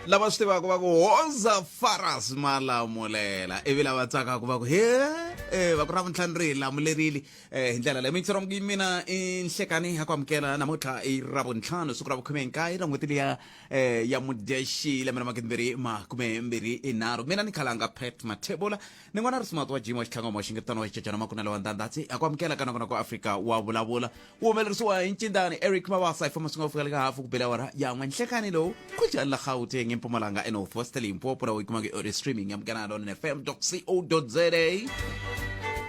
Lava swi tivaka va ku hoza Faras Malamulela, ivi lava tsakaka va ku he eh, va ku Ravuntlhanu ri hi lamulerile eh, hi ndlela leyi. Mintshiro mina i nhlekani ha ku amukela namuntlha i Ravuntlhanu, siku ra vukhume-nkaye ra n'hweti liya eh, ya Mudyaxihi lembe ra 2023. Mina ni khalanga Pat Mathebula, ni n'wana ri smart wa Jim wa Xitlhangoma wa Xingetano wa Xicecana Makunela wa Ndandatsi. Ha ku amukela ka nongonoko Afrika wa vulavula, wu humelerisiwa hi Ncindani Eric Mabasa, hi famba swi nga fika le ka hafu ku bela awara ya n'we nhlekani lowu kunjhani la Gauteng, eMpumalanga, eNorth West, Limpopo, laha u yi kumaka hi streaming ya Munghana Lonene FM co za.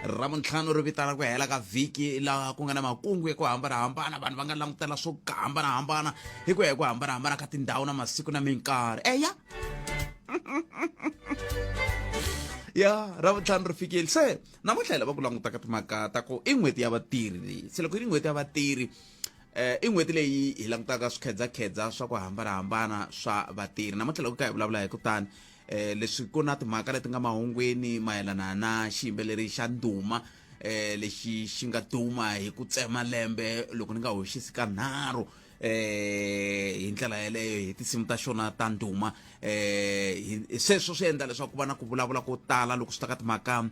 Ramuntlhanu ri vitana ku hela ka vhiki laha ku nga na makungu ya ku hambanahambana, vanhu va nga langutela swo hambanahambana hi ku ya hi ku hambanahambana ka tindhawu na masiku na minkarhi. Eya ya Ravuntlhanu ri fikile, se namuntlha hi lava ku languta ka timhaka ta ku i n'hweti ya vatirhi leyi. Se loko yi ri n'hweti ya vatirhi, i n'hweti leyi hi langutaka swikhedzakhedza swa ku hambanahambana swa vatirhi. Namuntlha loko ka hi vulavula hi kutani leswi ku na timhaka leti nga mahungwini mayelana na xiyimbeleri xa ndhuma, lexi xi nga duma hi ku tsema lembe loko ni nga hoxisi ka nharhu, hi ndlela yeleyo hi tinsimu ta xona ta ndhuma. Sweswo swi endla leswaku ku va na ku vulavula ko tala loko swi ta ka timhaka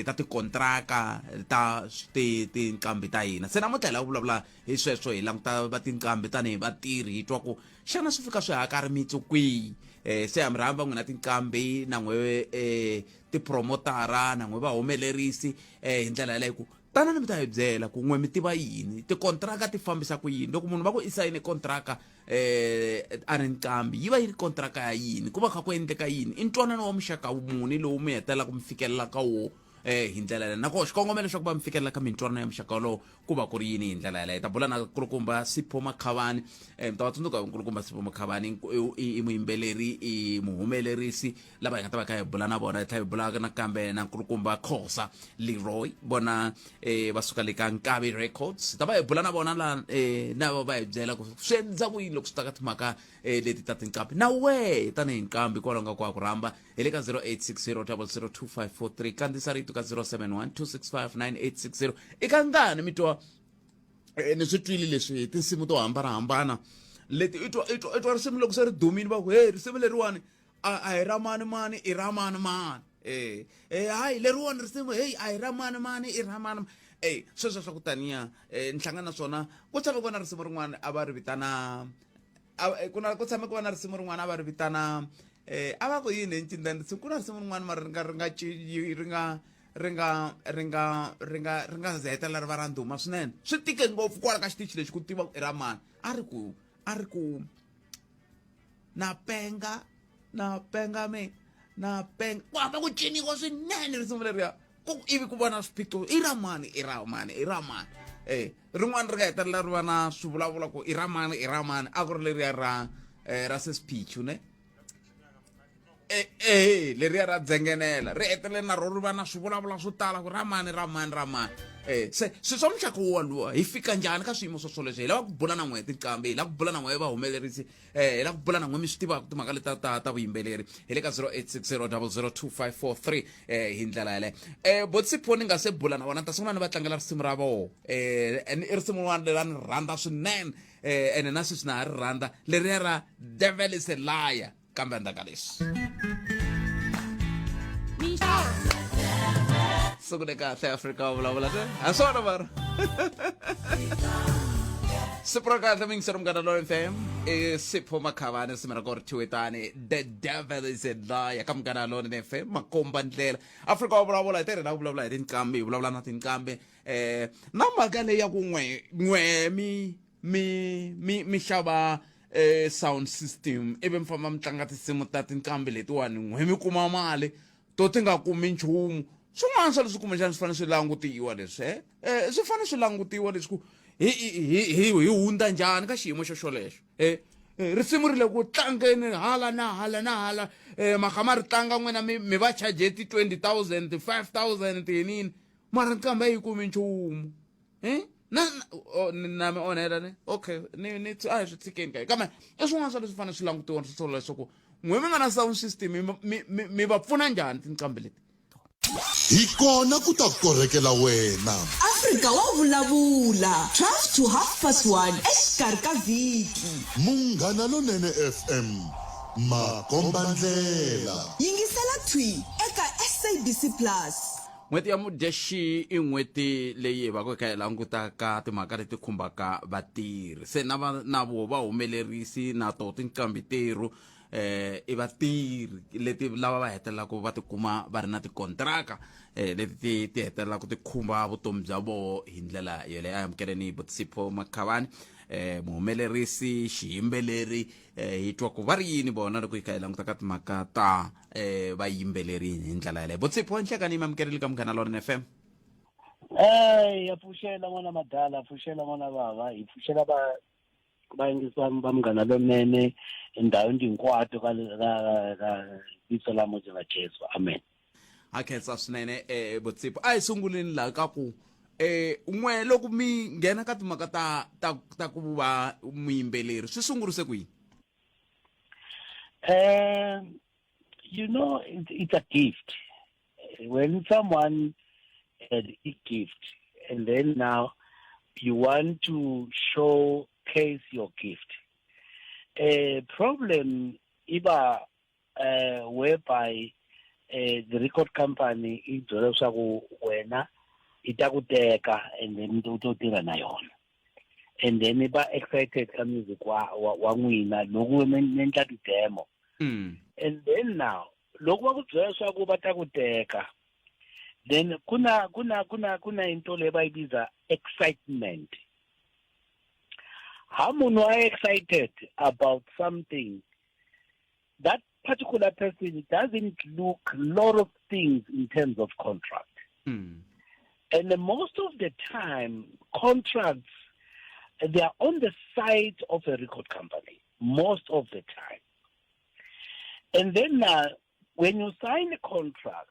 ta tikontraka ta tinqambi ta hina. Se namuntlha hi lava ku vulavula hi sweswo, hi languta va tinqambi tanihi vatirhi, hi twa ku xana swi fika swi haka rimitsu kwihi. Se ha mi rhamba n'wina tinqambi na n'we tipromotara na n'we vahumelerisi, hi ndlela yaleyo ku tanani mi ta hi byela ku n'we mi tiva yini, tikontraka ti fambisa ku yini. Loko munhu va ku i sayine kontraka a ri nqambi, yi va yi ri kontraka ya yini, ku va kha ku endleka yini, i ntwanano wa muxaka muni lowu mi hetelelaka mi fikelela ka wo hi ndlela yaleyo, nakona xikongomelo xa ku va mi fikelela ka mintwanano ya muxaka wolowo ku va ku ri yini hi ndlela yaleyo. Ta bula na nkulukumba Sipho Makhavani. Mi ta va tsundzuka nkulukumba Sipho Makhavani i muyimbeleri, i muhumelerisi, lava hi nga ta va kha hi bula na vona. Hi tlhela hi bula nakambe na nkulukumba Khosa Leroy, vona va suka le ka Nkabi Records. Hi ta va hi bula na vona la na va hi byela ku swi endlisa ku yini loko swi ta ka timhaka leti ta tinqambi. Na wehe tanihi nqambi kwalaho nga ku rhamba hi le ka 0860 002543, kandzisa rito ka 071 265 9860. I ka ngani mi twa ni swi twile leswi hi tinsimu to hambanahambana leti i twa i twa i twa risimu loko se ri dumile, va ku he risimu leriwani a hi ra mani mani, i ra mani mani, hayi leriwani risimu heyi a hi ra mani mani, i ra mani. Sweswo swa ku taniya ni hlangana na swona. Ku tshame ku va na risimu rin'wana a va ri vitana ku na ku tshame ku va na risimu rin'wana a va ri vitana a va ku yini encindani risimu, ku na risimu rin'wana mara ri nga ri nga ri nga ri nga ri nga ri nga ri nga ze hetelela ri va ra ndhuma swinene. Swi tike ngopfu kwala ka xitichi lexi ku tiva ku i ra mani. A ri ku na penga na penga me na penga, ku hamba ku ciniwa swinene risimu leriya, ku ivi ku va na swiphiqo, i ra mani, i ra mani, i ra mani. Rin'wana ri nga hetelela ri va na swivulavula ku i ra mani, i ra mani, a ku ri leriya ra sesiphichu ne leriya ra dzengenela, ri hetelele na ro ri va na swivulavula swo tala ku ra mani, ra mani, ra mani. Se swi swa muxaka woluwa, hi fika njhani ka swiyimo swo swoleswo? Hi lava ku bula na n'we tinqambi, hi lava ku bula na n'we vahumelerisi, hi lava ku bula na n'we mi swi tivaka timhaka leti ta vuyimbeleri. Hi le ka 0860 002543 hi ndlela yaleyo. Botsipho ni nga se bula na vona, ni ta sungula ni va tlangela risimu ra voho. I risimu rin'wana leri a ni rhandza swinene, ene na sweswi na ha ri rhandza, leriya ra Devil is a Liar. Kambe endzhaku ka leswi, sungule kahle Afrika wa vulavula te ha swona mara siku ra kahle mingisero Munghana Lonene FM. I Sipho Makhavani, risimu ra kona ri thyiwe tani The Devil is a Liar ka Munghana Lonene FM, makomba ndlela. Afrika wa vulavula hi tirhela ku vulavula hi tinqambi, hi vulavula na tinqambi na mhaka leyi ya ku n'we n'we mi mi mi mi xava sound system ivi mi famba mi tlanga tinsimu ta tinqambi letiwani, n'we mi kuma mali, to ti nga kumi nchumu. Swin'wana swa leswi kumbexana swi fanele swi langutiwa leswi, swi fanele swi langutiwa leswi ku hi hi hi hi hundza njhani ka xiyimo xo xolexo. Risimu ri le ku tlangeni hala na hala na hala, makha ma ri tlanga, n'wina mi va charge ti 20 000, ti 5 000, tiyinini, mara nqambi a yi kumi nchumu. Na oh, na mi onhela ne okay, ni ni a hi swi tshikeni kaye, kambe i swin'wana swa leswi fanele swi langutiwa swi leswaku n'we mi nga na sound system mi va pfuna njhani tinqambi leti. Hi kona ku ta korhekela wena. Afrika wa vulavula, 12 to half past 1 exikarhi ka vhiki. Munghana Lonene FM. Makombandlela. Yingisela thwi eka SABC Plus. N'hweti ya Mudyaxihi i n'hweti leyi hi vaka hi kha hi langutaka timhaka leti khumbaka vatirhi. Se na va na vo vahumelerisi na to tinqambi terhu i vatirhi leti lava va hetelelaka va tikuma va ri na tikontraka leti ti ti hetelelaka ti khumba vutomi bya voho hi ndlela yoleyo. A hi amukeleni Buti Sipho Makhavani muhumelerisi xiyimbeleri hi twa ku va ri yini vona loko hi kha hi languta ka timhaka ta vayimbeleri hi ndlela yaleyo. Buti Sipho, nhlekani mi amukeleli ka Munghana Lonene FM. Ey, ya pfuxela n'wana madala, pfuxela n'wana bava, hi pfuxela va vayingisi va va Munghana Lonene endhawini hinkwato ka ka ka vito la Moja la Jesu. Amen. Ha khensa swinene Buti Sipho. A hi sunguleni laha ka ku n'we loko mi nghena ka timhaka ta ta ta ku va muyimbeleri swi sungurise ku yini? You know, it's a gift. When someone had a gift and then now you want to showcase your gift. A problem iba whereby the record company i byela leswaku wena i ta ku teka and then u to tirha na yona. And then ba excited ka music wa wa, wa n'wina loko mi endla ti-demo. And then now loko va ku byela leswaku va ta ku teka, then kuna kuna kuna kuna into leyi va yi biza excitement. Ha munhu a excited about something, that particular person doesn't look a lot of things in terms of contract. And the most of the time, contracts, they are on the side of a record company, most of the time. And then when you sign a contract,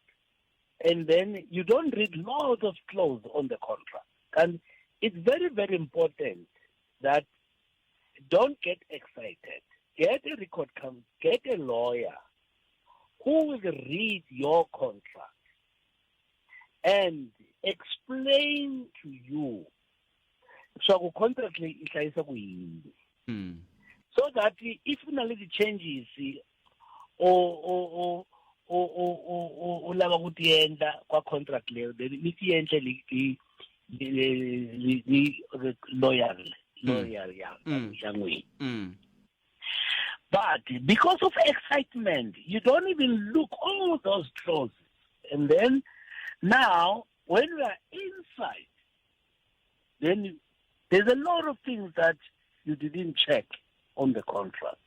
and then you don't read lots of clauses on the contract. And it's very, very important that don't get excited. Get a record company, get a lawyer who will read your contract and explain to you so contract leyi yi hlayisa ku yini. So that if u na le ti-changes o o o o o lava ku ti endla kwa contract leyo, then mi ti endle li li li li lawyer lawyer ya ya n'wina. But because of excitement, you don't even look all those clauses. And then now, when we are inside, then there's a lot of things that you didn't check on the contract.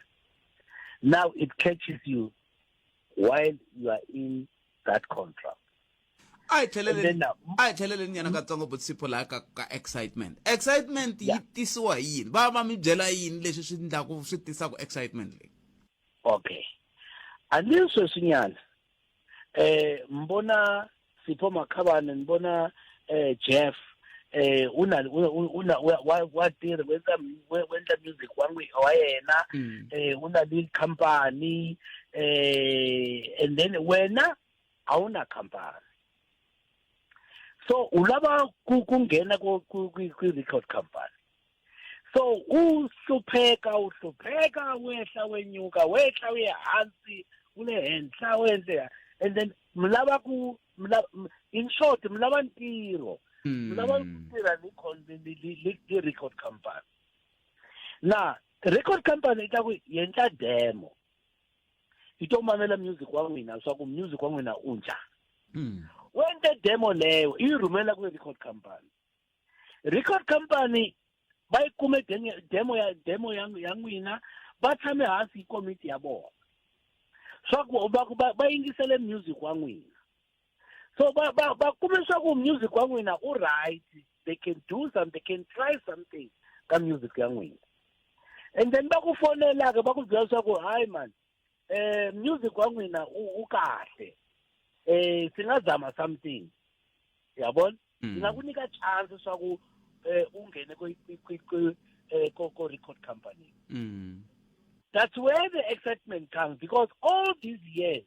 Now it catches you while you are in that contract. A hi And then tlheleleni now, a hi tlheleleni nyana katsongo Buti Sipho laha ka ka excitement. Excitement yi tisiwa hi yini? Va va mi byela yini leswi swi endlaku swi tisaka excitement leyi? Okay. And then sweswinyana mbona Sipho Makhabane, nibona Jeff una una wa wa tirha wendla wendla music wa n'wi wa yena, una le company, and then wena a wu na company, so u lava ku ku nghena ku ku ku record company, so u hlupheka u hlupheka, wehla wenyuka, wehla uye hansi, u le henhla u endle, and then mi lava ku in short mi lava ntirho, mi lava ku tirha ni ni record company. Na record company yi ta ku yendla demo, yi to mamela music wa n'wina swa ku music wa n'wina u njhani. U endle demo leyo, i yi rhumela ku record company. Record company va yi kume demo ya demo ya ya n'wina, va tshame hansi hi komiti ya vona swa ku va va va yingisele music wa n'wina, so va va va kume swa ku music wa n'wina u right, they can do something, they can try something ka music ya n'wina. And then va ku fonela ke, va ku byela swa ku hayi man, music wa n'wina u kahle, si nga zama something, yabona, ni nga ku nyika chance swa ku u nghene ku ku ko ko record company. That's where the excitement comes, because all these years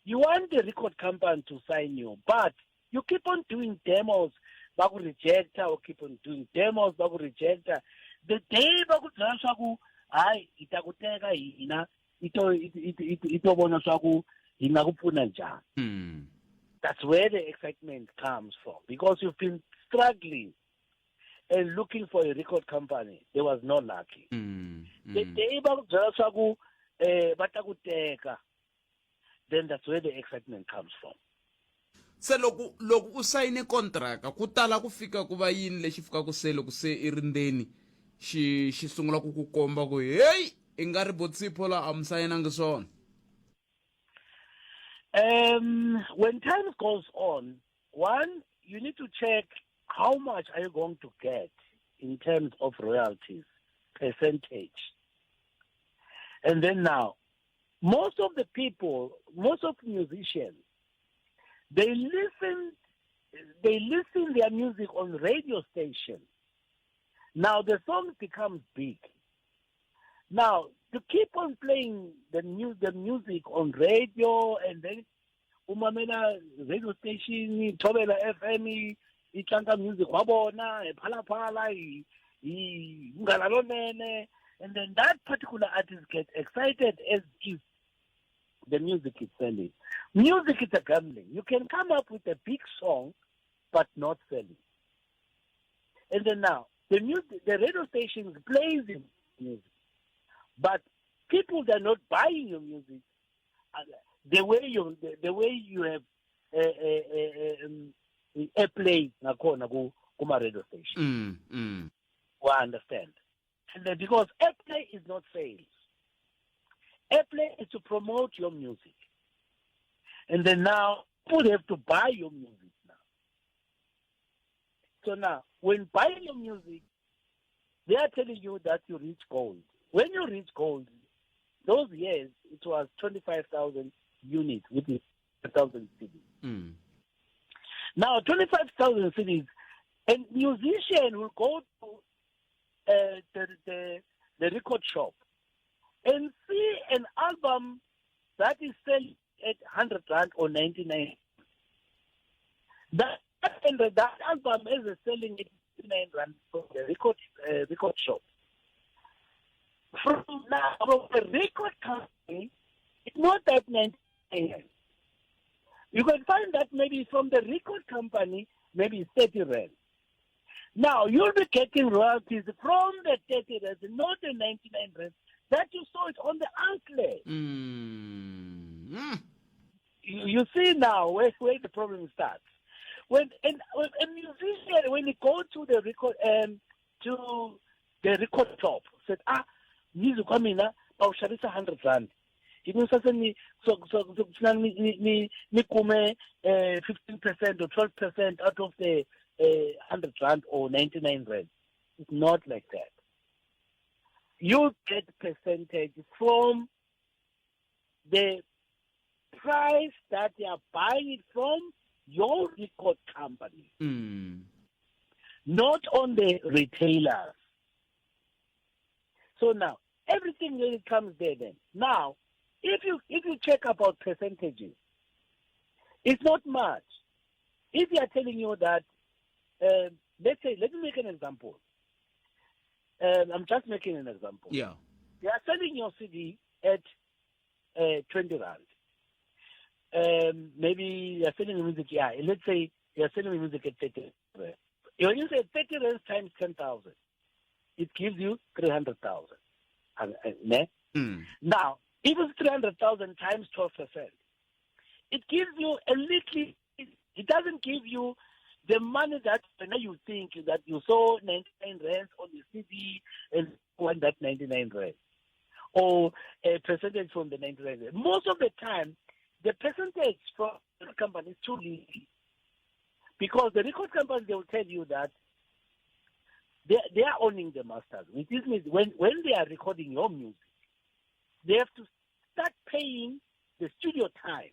you want the record company to sign you, but you keep on doing demos, va ku rejecta, or keep on doing demos, va ku rejecta. The day va ku byela swa ku hayi, hi ta ku teka hina. yi to yi to vona swa ku yi nga ku pfuna njhani. That's where the excitement comes from, because you've been struggling and looking for a record company. There was no lucky. The day va ku byela swa ku va ta ku teka, then that's where the excitement comes from. Se loko u sayine kontraka, ku tala ku fika ku va yini lexi fikaka se loko se i ri ndzeni xi sungula ku ku komba ku heyi i nga ri Botsipho la a mi sayinangi swona? When time goes on, one, you need to check how much are you going to get in terms of royalties, percentage. And then now, most of the people, most of musicians, they listen their music on radio stations. Now the song becomes big. Now, to keep on playing the music on radio, and then umamela radio station, Thobela FM yi tlanga music wa vona hi Phalaphala, hi Munghana Lonene, and then that particular artist gets excited as if the music is selling. Music is a gambling. You can come up with a big song but not selling. And then now the music, the radio stations plays the music, but people, they're not buying your music the way you have airplay ngakhona ku kuma radio station. We understand. And then because airplay is not sales, airplay is to promote your music, and then now people have to buy your music now. So now when buying your music, they are telling you that you reach gold. When you reach gold, those years it was 25,000 units, which is 1,000 CDs. Now, 25,000 CDs, and musician will go to the record shop and see an album that is selling at 100 rand or 99. And that album is selling at 99 rand from the record shop. From now, from the record company, it's not that 99 rand. You can find that maybe from the record company, maybe 30 rand. Now, you'll be getting royalties from the 30 rand, not the 99 rand that you saw it on the outlet. You see now where the problem starts. When a musician, when he go to the record shop, said, "Ah, music wa mina ba wu xavisa 100 rand. Hi ni so ni kume 15% or 12% out of the 100 rand or 99 rand." It's not like that. You get percentage from the price that they are buying it from your record company, not on the retailers. So now everything really comes there then. Now, if you check about percentages, it's not much. If they are telling you that, let's say, let me make an example. I'm just making an example. They are selling your CD at 20 rand. Maybe they are selling the music, yeah, let's say they are selling the music at 30 rand. When you say 30 rand times 10,000, it gives you 300,000. Ne? Now, if it's 300,000 times 12%, it gives you a little, it doesn't give you the money that when you think that you saw 99 rand on the CD and want that 99 rand or a percentage from the 99 rand. Most of the time, the percentage from the company is too little because the record company, they will tell you that they are owning the masters, which means when they are recording your music, they have to start paying the studio time.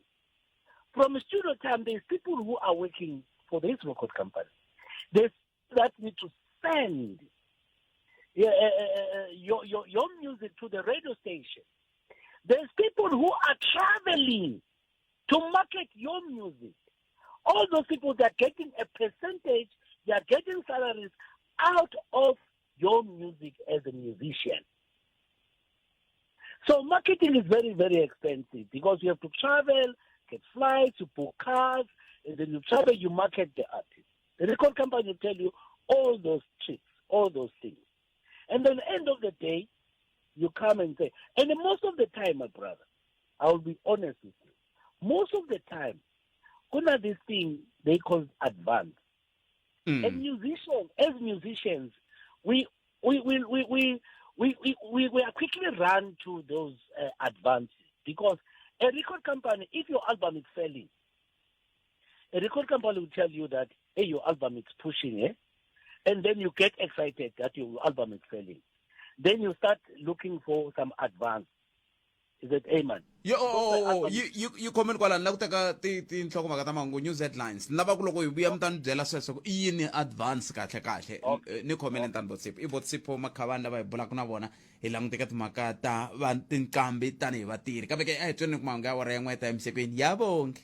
From studio time, there's people who are working for this record company. There's that need to send, yeah, your music to the radio station. There's people who are traveling to market your music. All those people that are getting a percentage, they are getting salaries out of your music as a musician. So marketing is very, very expensive because you have to travel, get flights, you book cars, and then you travel, you market the artist. The record company will tell you all those tricks, all those things. And then end of the day, you come and say, and most of the time, my brother, I will be honest with you, most of the time, kuna this thing they call advance. And musicians, as musicians, we we we we we we, we, we, we are quickly run to those advances because a record company, if your album is selling, a record company will tell you that, hey, your album is pushing, eh? And then you get excited that your album is selling. Then you start looking for some advance. Is it amen? Yo, oh, oh, oh, yi yi yi khomeni kwalano la ku teka ti tinhlokomhaka ta mahungu news headlines ni lava ku loko hi vuya mi ta ni byela sweswo ku i yini advance kahle kahle. Ni khomele ni tani Botsipho i Botsipho Makhavani lava hi bulaka na vona hi languteka timhaka ta va tinqambi tanihi vatirhi kambe ke a hi tweni ku mahungu ya awara ya n'we ta emisekweni ya vonge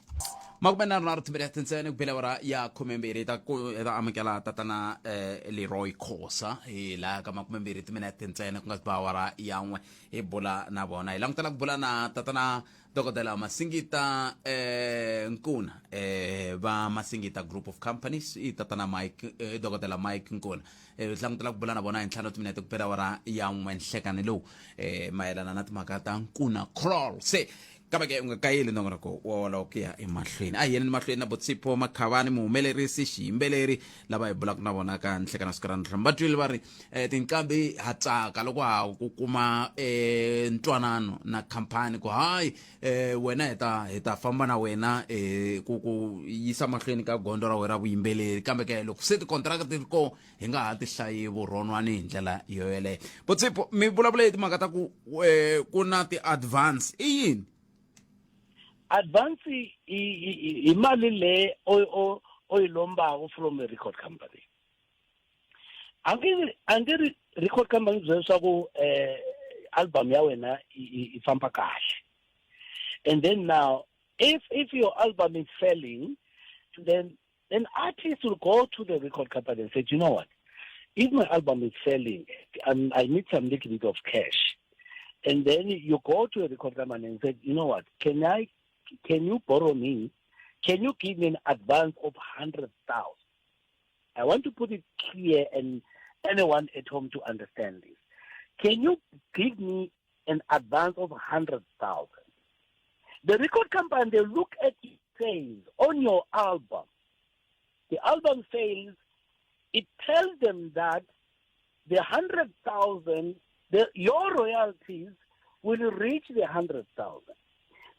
33 timinete ntsena ku bela awara ya 12 ta ku hi ta amukela tatana Leroy Khosa hi laha ka 20 timinete ntsena ku nga si ba awara ya n'we hi bula na vona hi langutela ku bula na tatana dokodela Masingita Nkuna va Masingita Group of Companies i tatana Mike dokodela Mike Nkuna hi langutela ku bula na vona hi ntlhanu timinete ku bela awara ya n'we nhlekani lowu mayelana na timhaka ta Nkuna Crawl se kambe ke u nga kayeli nongonoko wa wolowo ku ya emahlweni a hi yeneni mahlweni na Botsipho Makhavani muhumelerisi xiyimbeleri lava hi bulaka na vona ka nhlekana siku ra ntlhanu va twile va ri tinqambi ha tsaka loko ha ku kuma ntwanano na khampani ku hayi wena hi ta hi ta famba na wena ku ku yisa mahlweni ka gondzo ra wena ra vuyimbeleri kambe ke loko se tikontraka ti ri kona hi nga ha ti hlayi vurhonwani hi ndlela yo yeleyo Botsipho mi vulavula hi timhaka ta ku ku na ti-advance i yini? Advance i mali leyi o o yi lombaka from a record company. A nge a nge ri record company byela leswaku album ya wena yi famba kahle and then now if your album is selling then artists will go to the record company and say, you know what, if my album is selling and I need some little bit of cash, and then you go to a record company and say, you know what, can you borrow me, can you give me an advance of 100,000? I want to put it clear and anyone at home to understand this. Can you give me an advance of 100,000? The record company, they look at sales on your album. The album sales, it tells them that the 100,000, your royalties will reach the 100,000.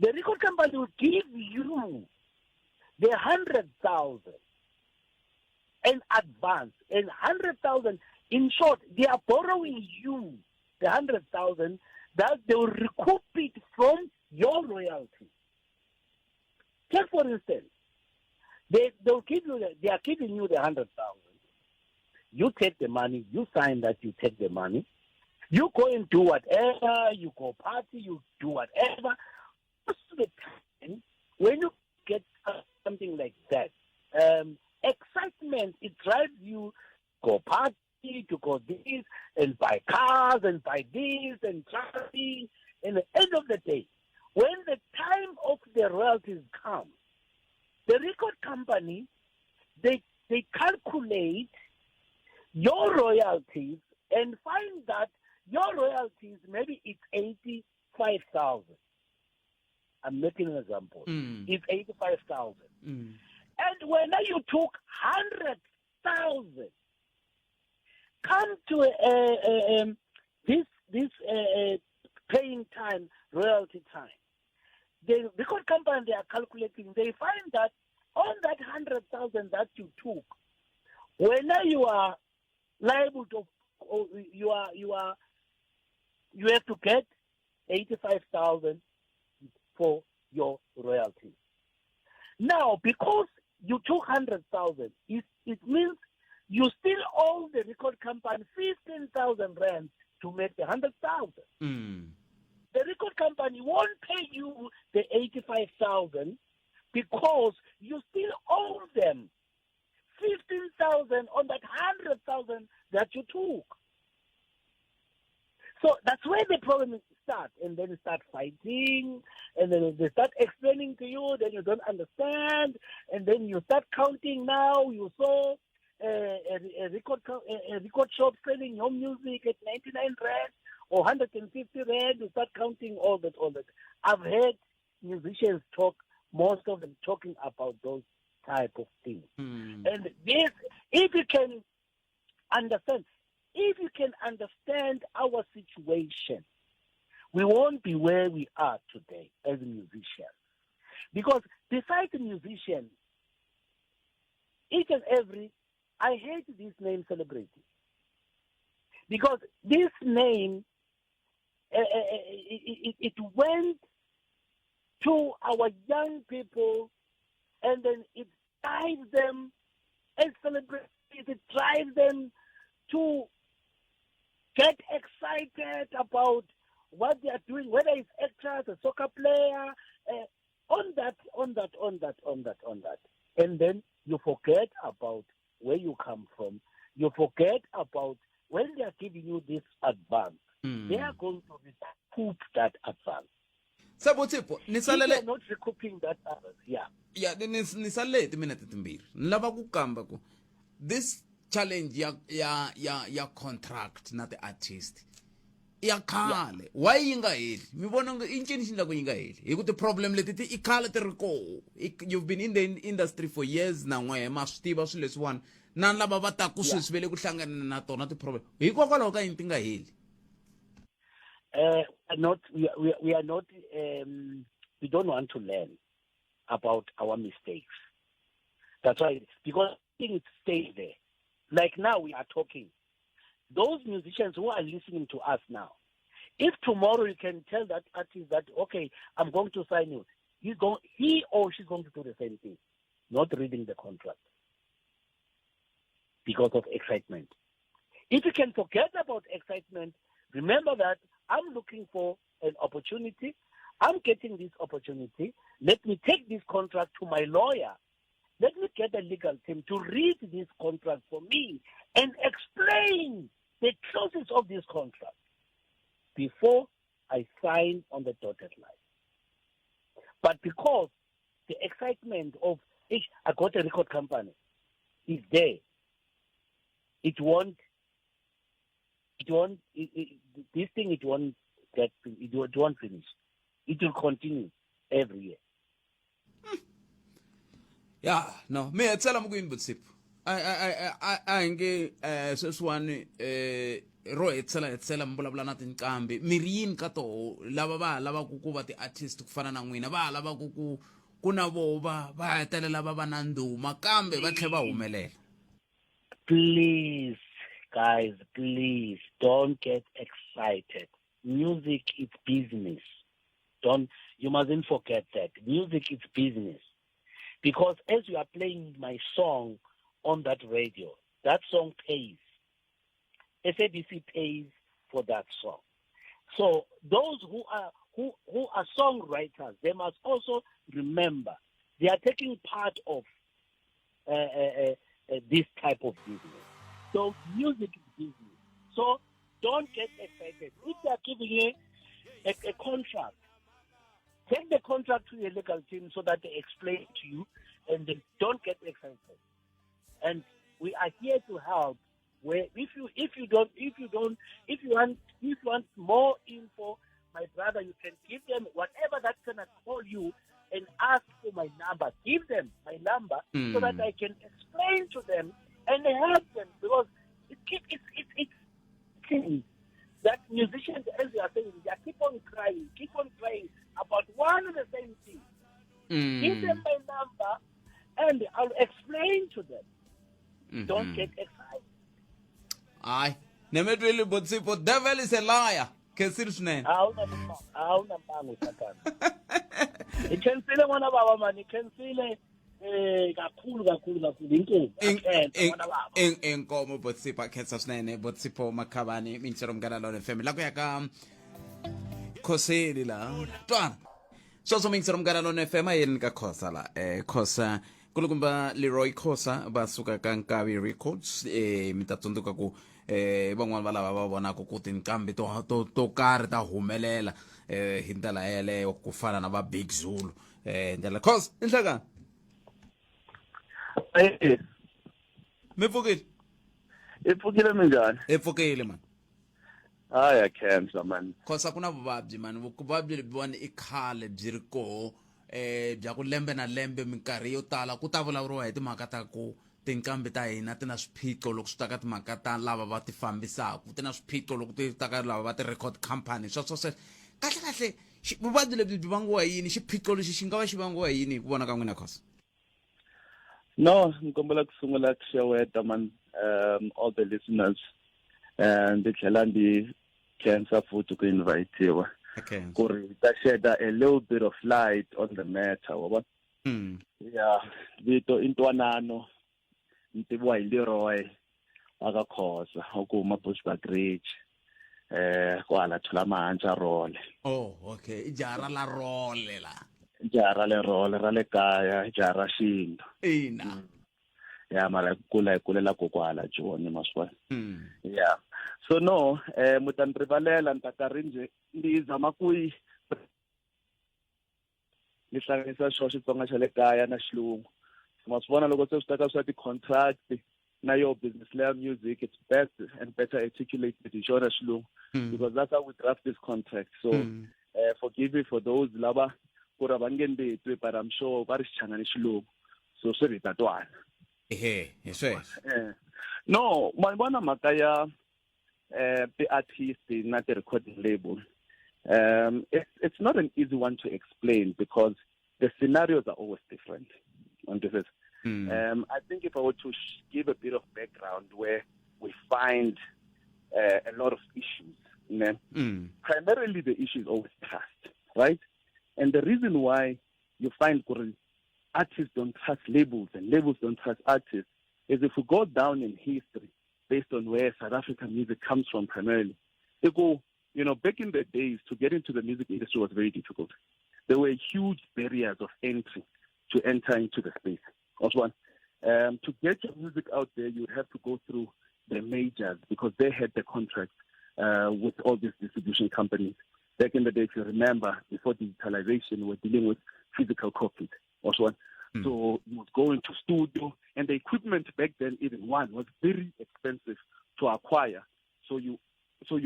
The record company will give you the 100,000 in advance. And 100,000, in short, they are borrowing you the 100,000 that they will recoup it from your royalty. Take for instance, they'll give you they are giving you the 100,000. You take the money, you sign that you take the money. You go and do whatever, you go party, you do whatever. Most of the time, when you get something like that, excitement, it drives you go party, to go this, and buy cars, and buy this, and traveling. And at the end of the day, when the time of the royalties come, the record company, they calculate your royalties and find that your royalties, maybe it's 85,000. I'm making an example. It's 85,000. And when you took 100,000, come to this paying time, royalty time. The record company, they are calculating, they find that on that 100,000 that you took, when you are liable to, you have to get 85,000 for your royalty. Now, because you took 100,000, it means you still owe the record company 15,000 rand to make the 100,000. The record company won't pay you the 85,000 because you still owe them 15,000 on that 100,000 that you took. So that's where the problem start and then start fighting and then they start explaining to you then you don't understand and then you start counting now you saw uh, a, a record a, a record shop selling your music at 99 rand or 150 rand you start counting all that all that i've heard musicians talk most of them talking about those type of things mm. and this if you can understand if you can understand our situation we won't be where we are today as musicians. Because besides musicians, each and every, I hate this name celebrity. Because this name, uh, it, it, it went to our young people and then it drives them as celebrities, it drives them to get excited about what they are doing, whether it's actors, a soccer player, uh, on that, on that, on that, on that, on that. And then you forget about where you come from. You forget about when they are giving you this advance, mm. they are going to recoup that advance. Se Botshepo ni salele not recouping that advance yeah ya ni ni salele hi timinete timbirhi ni lava ku kamba ku this challenge ya ya ya ya contract na ti-artist ya khale why yi nga heli mi vona nge i ncini xi endlaku yi nga heli hi ku ti-problem leti ti i khale ti ri koho you've been in the industry for years na n'wehe ma swi tiva swilo leswiwani na lava va taku sweswi va le ku hlanganeni na tona ti-problem hikokwalaho ka yini ti nga heli uh, not we, we, we are not um, we don't want to learn about our mistakes that's why because things stay there like now we are talking those musicians who are listening to us now if tomorrow you can tell that artist that okay i'm going to sign you he's going he or she's going to do the same thing not reading the contract because of excitement if you can forget about excitement remember that i'm looking for an opportunity i'm getting this opportunity let me take this contract to my lawyer let me get a legal team to read this contract for me and explain the clauses of this contract before I sign on the dotted line. But because the excitement of, I got a record company, is there, it won't, it won't, it, it, this thing, it won't get, it won't finish. It will continue every year. Ya no mi hetisela mi ku yini Botshepo a a a a hi nge um sweswiwani um ro hetisela hetisela mi vulavula na tinqambi mi ri yini ka toho lava va ha lavaku ku va ti-artist ku fana na n'wina va ha lavaku ku ku na voho va va hetelela va va na ndhuma kambe va tlhela va humelela please guys please don't get excited music is business don't you mustn't forget that music is business because as you are playing my song on that radio that song pays SABC pays for that song so those who are who, who are songwriters they must also remember they are taking part of uh, uh, uh, this type of business so music is business so don't get excited if they are giving you a, a contract take the contract to your legal team so that they explain to you and they don't get excited and we are here to help where if you if you don't if you don't if you want if you want more info my brother you can give them whatever that gonna call you and ask for my number give them my number mm. so that hmm. i can explain to them and help them because it keep it's it's it's that musicians as you are saying they keep on crying keep on crying about one and the same thing mm. give them my number and i'll explain to them mm -hmm. don't get excited hayi nemetweli botsipho devil is a liar khensile swinene a wu na mbangu satana hi khensile n'wana bava mani hi khensile eh kakhulu kakhulu kakhulu inkomo n'wana bava inkomo botsipho khensa swinene botsipho makhavani mintsero munghana lona fm la ku ya ka khoseli la twana sweswo mingisero munghana lona fm a yeni ka khosa la eh khosa kulukumba leroy khosa va suka ka nkavi records eh mi ta tsundzuka ku Eh van'wani va lava va vonaka ku tinqambi to to to karhi ta humelela eh hi ndlela yeleyo ku fana na va Big Zulu eh ndlela cause i nhlekani. Eh. Mi pfukile? I pfukile minjhani? I pfukile man. Haya khensa man. Khosa ku na vuvabyi man, vuvabyi lebyiwani i khale byi ri koho eh bya ku lembe na lembe minkarhi yo tala ku ta vulavuriwa hi timhaka ta ku tinqambi ta hina ti na swiphiqo loko swi ta ka timhaka ta lava va ti fambisaka ti na swiphiqo loko ti ta ka lava va ti-record company sweswo sweswo kahle kahle vuvabyi lebyi byi vangiwa hi yini xiphiqo lexi xi nga va xi vangiwa hi yini hi ku vona ka n'wina khosa? No, ni kombela ku sungula ku xeweta man, all the listeners, and ndzi tlhela ndzi khensa futhi ku invitiwa ku ri ta shed a little bit of light on the matter, wa vona. Ya, vito i Ntwanano, ni tiviwa hi Leroy wa ka Khosa, wa ku huma Bushbuckridge, kwala Thulamahantsha Role. Oh, okay, i jaha ra la Role la. Jaha ra le Role ra le kaya, jaha ra xintu. Ina. Ya, mara hi kula hi kulela kokwala Joni, ma swi vona. Yeah. So no, mu ta ni rivalela ni ta karhi ndzi ndzi zama ku yi ni hlanganisa xo Xitsonga xa le kaya na Xilungu. Ma swi vona loko se swi ta ka swa ti-contract na yo business layer music, it's best and better articulated hi xona Xilungu, because that's how we draft this contract. So forgive me for those lava ku ri va nge ndzi twi, but I'm sure va ri Xichangani Xilungu, so swi ri ta twana. Ehe, hi sweswo. No, ma vona mhaka ya ti-artist na ti-recording label, it's not an easy one to explain because the scenarios are always different on this. I think if I were to give a bit of background where we find a lot of issues, ne? Primarily the issue is always trust, right? And the reason why you find artists don't trust labels and labels don't trust artists is if we go down in history based on where South African music comes from primarily, they go, back in the days, to get into the music industry was very difficult. There were huge barriers of entry to enter into the space. Also, one, to get your music out there, you would have to go through the majors because they had the contracts with all these distribution companies. Back in the day, if you remember, before digitalization, we were dealing with physical copies. Also, one. So you would go into studio, and the equipment back then, even one, was very expensive to acquire. So you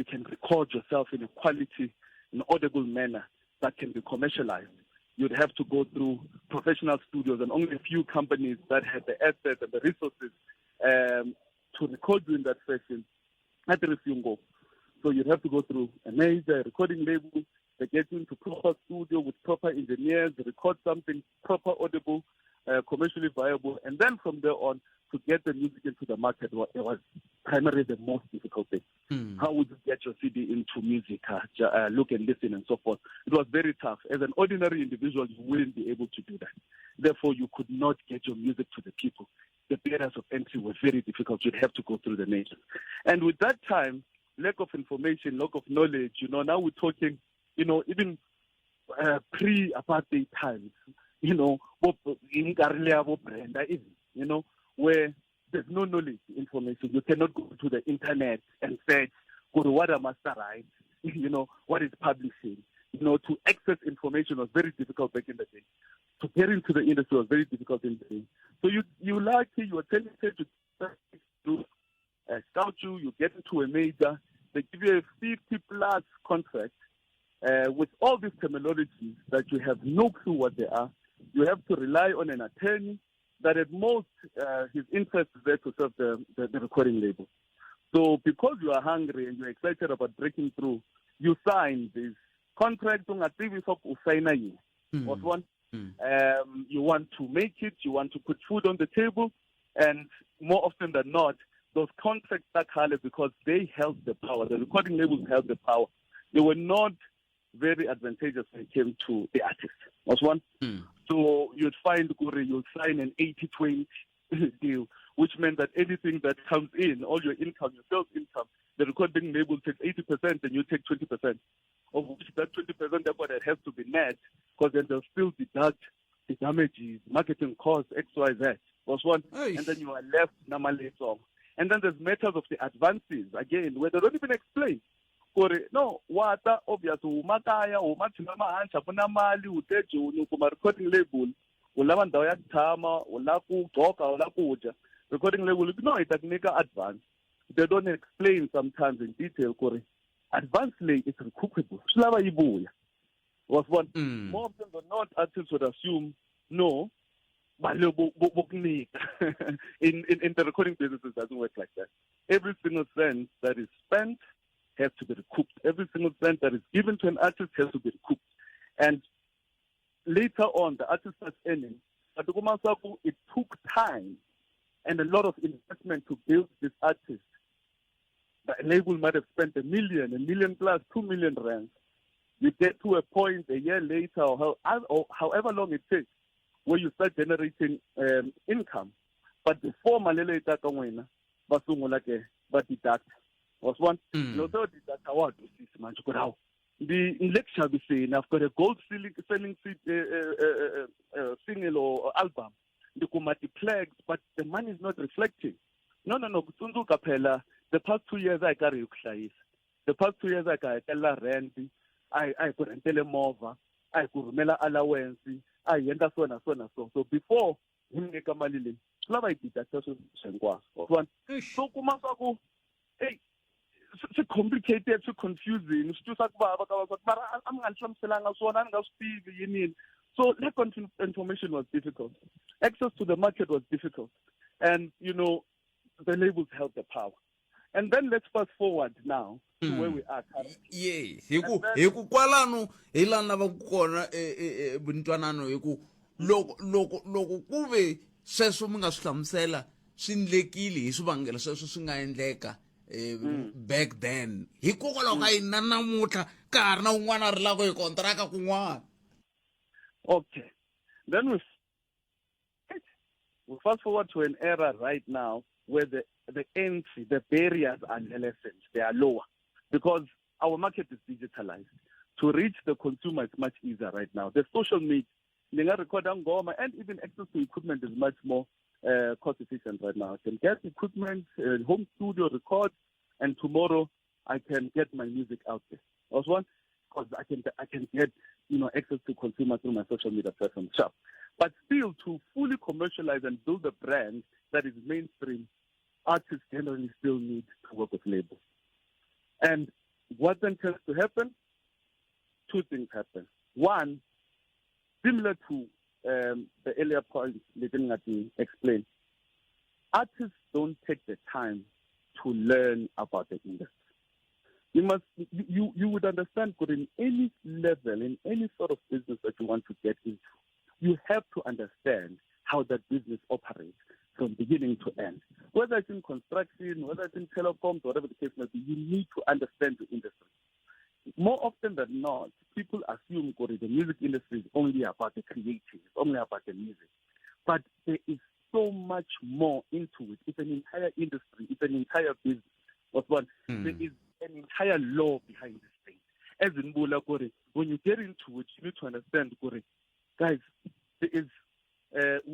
can record yourself in a quality, an audible manner that can be commercialized. You'd have to go through professional studios, and only a few companies that had the assets and the resources to record you in that fashion. At the Go. So you'd have to go through a major recording label. They get you into proper studio with proper engineers, record something proper, audible, commercially viable, and then from there on, to get the music into the market, it was primarily the most difficult thing. How would you get your CD into music, look and listen and so forth? It was very tough. As an ordinary individual, you wouldn't be able to do that. Therefore, you could not get your music to the people. The barriers of entry were very difficult. You'd have to go through the majors. And with that time, lack of information, lack of knowledge, now we're talking, even pre-apartheid times, even, where there's no knowledge information. You cannot go to the internet and search, go to what are master rights, what is publishing. To access information was very difficult back in the day. To get into the industry was very difficult in the day. So you lucky, you are talented to do scout you, you get into a major, they give you a 50-plus contract with all these terminologies that you have no clue what they are. You have to rely on an attorney that at most his interest is there to serve the recording label. So because you are hungry and you're excited about breaking through, you sign this contract. One, you want to make it, you want to put food on the table, and more often than not, those contracts are colored because they held the power. The recording labels held the power. They were not very advantageous when it came to the artist. That's one. So you'd find, Guri, you'll sign an 80-20 deal, which meant that anything that comes in, all your income, your sales income, the recording label takes 80% and you take 20%. Of which that 20%, therefore, that has to be net, because then they'll still deduct the damages, marketing costs, X, Y, Z. That's one. Eish. And then you are left normally song. And then there's matters of the advances again where they don't even explain. Ku ri no wa ta obvious u huma kaya u huma tshila mahansi a ku na mali u te joni u kuma recording label u lava ndhawu ya ku tshama u lava ku gqoka u lava ku dya. Recording label no hi ta ku nyika advance. They don't explain sometimes in detail ku ri advance leyi is recoupable swi lava yi vuya. Wa swi vona? More often than not artists would assume no mali vo ku nyika. In the recording business it doesn't work like that. Every single cent that is spent has to be recouped. Every single cent that is given to an artist has to be recouped. And later on the artist starts earning, but kuma swa ku it took time and a lot of investment to build this artist. The label might have spent a million plus, 2 million rands. You get to a point a year later or however long it takes where you start generating income. But before mali leyi taka n'wina va sungula ke va deduct. Wa swi vona? Loko se va deduct a wa ha twisisi manje ku ri hawu ndi le ku xaviseni. I've got a gold selling single or album, ndi kuma ti-plaques, but the money is not reflecting. No, no, no, ku tsundzuka phela the past 2 years a hi karhi hi ku hlayisa, the past 2 years a hi ka hakelela rent, a hi ku rentele movha, a hi ku rhumela allowance, a hi endla so na so na so. So before hi nyika mali leyi swi lava hi deducta swilo hinkwaswo, wa swi vona? So kuma swa ku ey swi complicated, swi confusing, swi twisa ku vava ka va mara a mi nga ni hlamuselanga swona, a ni nga swi tivi yini yini. So lack of information was difficult, access to the market was difficult, and the labels held the power. And then let's fast forward now to where we are currently. Ye hi ku kwalano hi laha ni lavaka kona ntwanano hi ku loko ku ve sweswo mi nga swi hlamusela swi endlekile hi swivangelo sweswo swi nga endleka back then, hikokwalaho ka yini na namuntlha ka ha ri na un'wana a rilaka hi kontraka kun'wana? Okay. Then we fast forward to an era right now where the entry, the barriers are lessened, they are lower, because our market is digitalized. To reach the consumer is much easier right now. The social media, ni nga record ngoma, and even access to equipment is much more cost efficient right now. I can get equipment, home studio, record, and tomorrow I can get my music out there. Also one, because I can get access to consumers through my social media platform. Sure. But still, to fully commercialize and build a brand that is mainstream, artists generally still need to work with labels. And what then tends to happen? Two things happen. One, similar to the earlier point leti explained, artists don't take the time to learn about the industry. You would understand that in any level, in any sort of business that you want to get into, you have to understand how that business operates from beginning to end. Whether it's in construction, whether it's in telecoms, whatever the case may be, you need to understand the industry. More often than not, people assume gore, the music industry is only about the creative, it's only about the music. But there is so much more into it. It's an entire industry, it's an entire business. What's one? There is an entire law behind this thing. As in Bula gore, when you get into it, you need to understand gore, guys, there is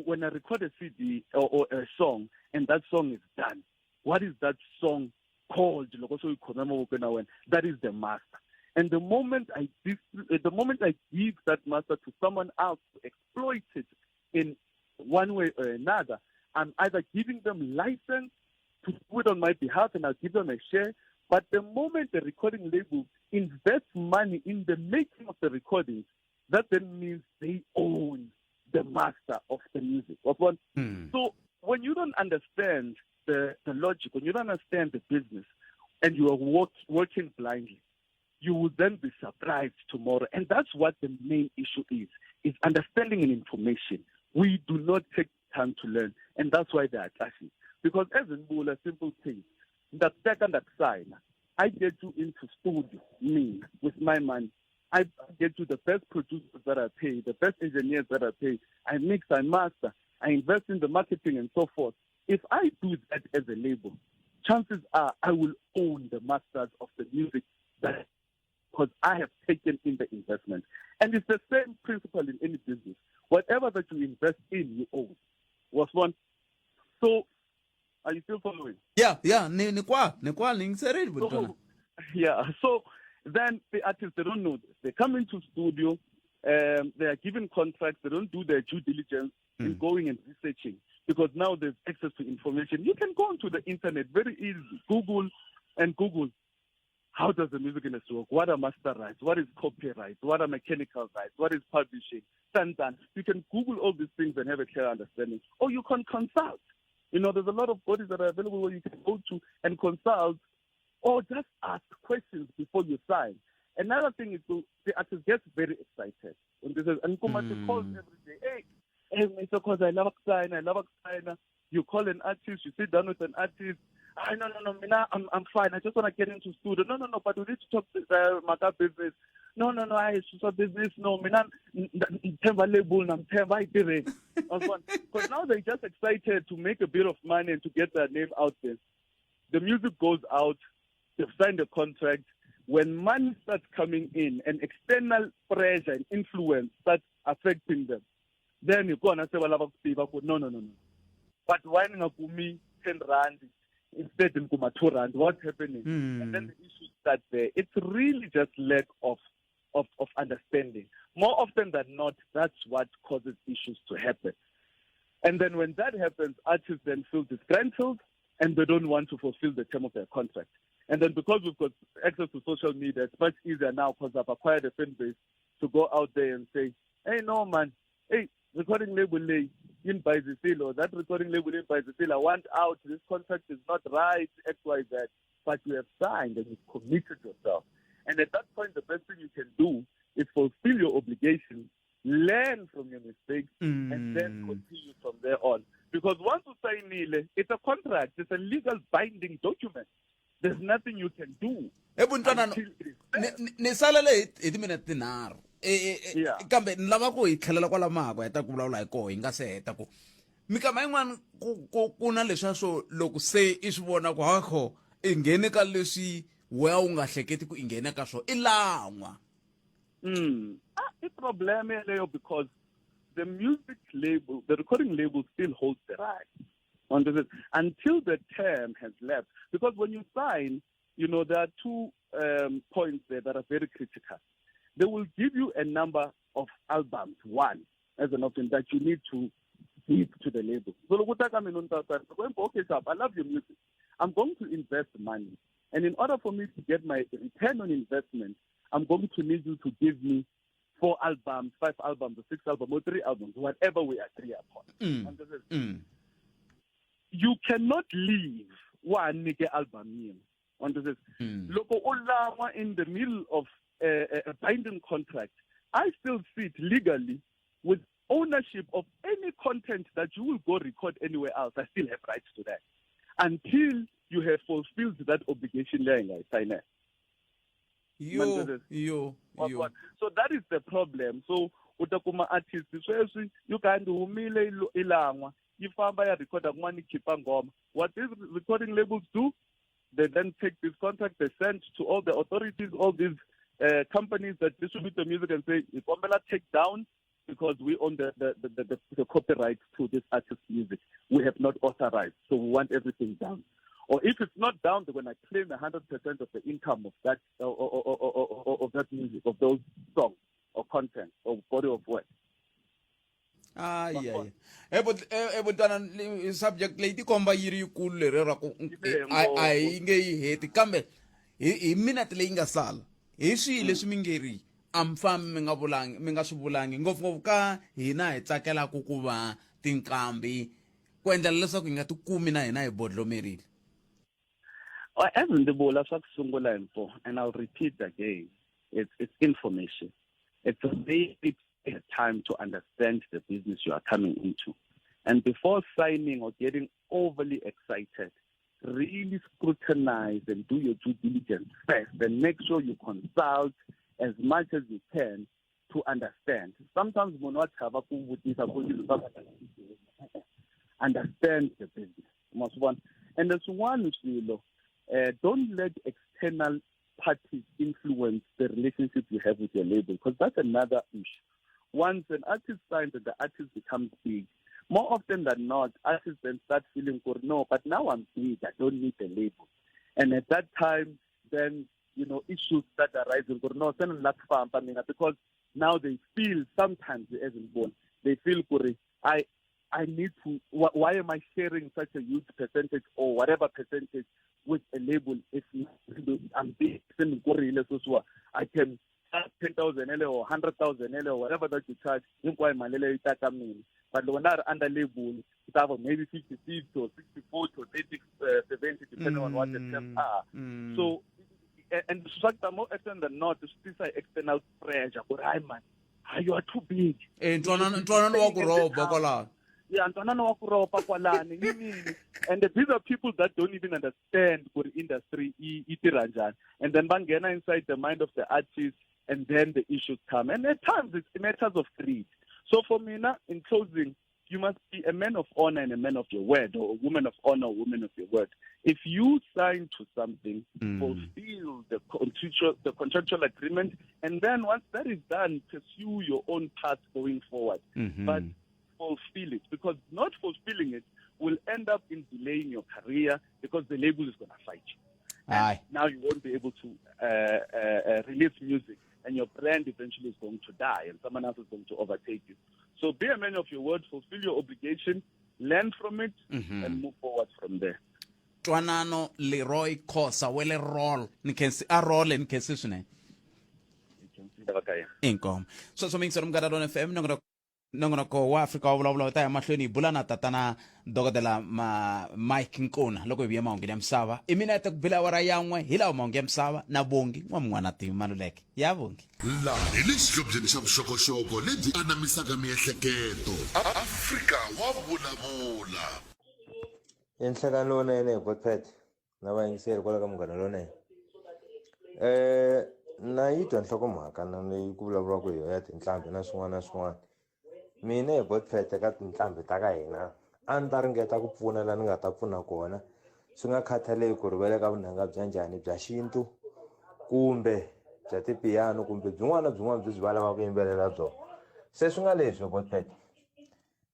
when I record a CD or a song and that song is done, what is that song called? Loko se u yi khome mavokweni ya wena, that is the master. And the moment I give that master to someone else to exploit it in one way or another, I'm either giving them license to do it on my behalf and I'll give them a share. But the moment the recording label invests money in the making of the recordings, that then means they own the master of the music. Of one. So when you don't understand the logic, when you don't understand the business, and you are working blindly, you will then be surprised tomorrow. And that's what the main issue is understanding and information. We do not take time to learn, and that's why they are clashing. Because as in Bula, simple thing, that second sign, I get you into studio, me, with my money. I get you the best producers that I pay, the best engineers that I pay. I mix, I master, I invest in the marketing and so forth. If I do that as a label, chances are I will own the masters of the music that because I have taken in the investment. And it's the same principle in any business. Whatever that you invest in, you own. Was one. So Are you still following? Yeah, yeah, ni kwa, ni kwa ni yingiserile buntwana. So, yeah. So then the artists, they don't know this. They come into studio, they are given contracts, they don't do their due diligence in going and researching, because now there's access to information. You can go onto the internet very easy. Google and Google. How does the music industry work? What are master rights? What is copyright? What are mechanical rights? What is publishing? Dun, dun. You can Google all these things and have a clear understanding. Or you can consult. There's a lot of bodies that are available where you can go to and consult, or just ask questions before you sign. Another thing is the artist gets very excited. And this is, and Nkumati calls every day, hey, hey, Mister Khoza, I love sign, I love sign. You call an artist, you sit down with an artist. No, no, no, mina, I'm fine. I just want to get into studio. No, no, no, but we need to talk to Maka business. No, no, no, I it's business. No, mina, Themba label, I'm Themba, I did it. Because now they're just excited to make a bit of money and to get their name out there. The music goes out, they've signed a contract. When money starts coming in and external pressure and influence starts affecting them, then you go and say, well, no, no, no, no. But why not me 10 rand instead in Kuma 2 rand? What's happening? And then the issues start there. It's really just lack of understanding. More often than not, that's what causes issues to happen. And then when that happens, artists then feel disgruntled and they don't want to fulfill the term of their contract. And then because we've got access to social media, it's much easier now because I've acquired a fan base to go out there and say, hey, no, man, hey, recording label in by the seal, or that recording label in by the seal, I want out, this contract is not right, X, Y, Z. But you have signed and you've committed yourself. And at that point, the best thing you can do is fulfill your obligations, learn from your mistakes, and then continue from there on. Because once you sign Nile, it's a contract, it's a legal binding document. There's nothing you can do. Hey, Buntwana, until it is there. ni salele hi timinete tinharhu. Yeah. Kambe ni lava ku hi tlhelela kwala mhaka heta ku vulavula hi koho hi nga se heta ku mikama yin'wana ku na leswiya swo loko se i swi vona ku hakho i nghene ka leswi wehe u nga hleketi ku i nghene ka swona i lan'wa. I problem yeleyo because the music label, the recording label still holds the right. Until the term has left. Because when you sign, there are two points there that are very critical. They will give you a number of albums, one, as an option that you need to give to the label. So, okay, sir, I love your music. I'm going to invest money. And in order for me to get my return on investment, I'm going to need you to give me 4 albums, 5 albums, or 6 albums, or 3 albums, whatever we agree upon. And this is, You cannot leave one nigga album in. And this is, Loko o langwa in the middle of a binding contract, I still sit legally with ownership of any content that you will go record anywhere else. I still have rights to that until you have fulfilled that obligation there in China. Yo, yo, yo. So that is the problem. So utakuma artist, sweswi you can do humile ilangwa, yi famba ya recorda kun'wana yi khipa nghoma. What these recording labels do, they then take this contract, they send to all the authorities, all these companies that distribute the music and say, Ikombela take down because we own the copyright to this artist's music. We have not authorized, so we want everything down. Or if it's not down, they're going to claim 100% of the income of that, or of that music, of those songs or content or body of work. Yeah, yeah. Hey, but, hey, but, subject leyi tikomba yi ri yikulu leri ra ku, Yi tele a yi ngopfu. nge yi heti, kambe hi minute leyi nga sala, hi swihi leswi mi nge ri a mi fambi mi nga vulangi, mi nga swi vulangi, ngopfungopfu ka hina hi tsakelaka ku va tinqambi ku endlela leswaku hi nga tikumi na hina hi bodlomerile. Well, as ndzi vula swa ku sungula hi mfo, and I'll repeat again, it's information. It's a very time to understand the business you are coming into. And before signing or getting overly excited, really scrutinize and do your due diligence first and make sure you consult as much as you can to understand. Sometimes munhu wa chava ku vutisa ku yini swa ku understand the business. And there's one swilo, don't let external parties influence the relationship you have with your label, because that's another issue. Once an artist signs and the artist becomes big, More often than not, artists then start feeling, no, but now I'm big, I don't need the label. And at that time, then, you know, issues start arising. No, because now they feel sometimes as in born, they feel, I need to, why am I sharing such a huge percentage or whatever percentage with a label if I'm big, I can charge 10,000 or 100,000 or whatever that you charge, but when I'm under label, it's maybe 56 or 64 or 30, 70, depending on what the terms are. So, and more often than not, it's this external pressure. But I man, you are too big. And these are people that don't even understand what industry and then bangena inside the mind of the artist, and then the issues come. And at times it's matters of greed. So for me now, in closing, you must be a man of honor and a man of your word, or a woman of honor, or woman of your word. If you sign to something, fulfill the contractual agreement, and then once that is done, pursue your own path going forward. But fulfill it, because not fulfilling it will end up in delaying your career, because the label is going to fight you. And now you won't be able to release music, and your brand eventually is going to die, and someone else is going to overtake you. So be a man of your word, fulfill your obligation, learn from it, and move forward from there. Twanano Leroy Khosa wele roll nikhensi a roll nikhensi swinene. Inkomo. Sweswo mingiselo Munghana Lonene FM nongonoko wa Afrika wa vulavula wu ta ya mahlweni hi bula na tatana dokodela Mike Nkuna loko hi vuya mahungwini ya misava. I minete ku bila awara yan'we hi lawa mahungu ya misava na Bongi n'wamun'wana Tivi Maluleke. Ya Bongi. Laha hi le xihlobyeni xa vuxokoxoko lebyi anamisaka miehleketo. Afrika wa vulavula. I nhlekani lowunene hi Botpet na vayingiseri kwala ka Munghana Lonene. Na yi twa nhlokomhaka na leyi ku vulavuriwaka hi yona ya tinqambi na swin'wana na swin'wana. Mina hi Botpet ka tinqambi ta ka hina a ni ta ringeta ku pfuna laha ni nga ta pfuna kona, swi nga khathaleki ku ri va le ka vunanga bya njhani, bya xintu kumbe bya tipiyano kumbe byin'wana na byin'wana byi va lavaka ku yimbelela byona. Se swi nga leswi Botpet,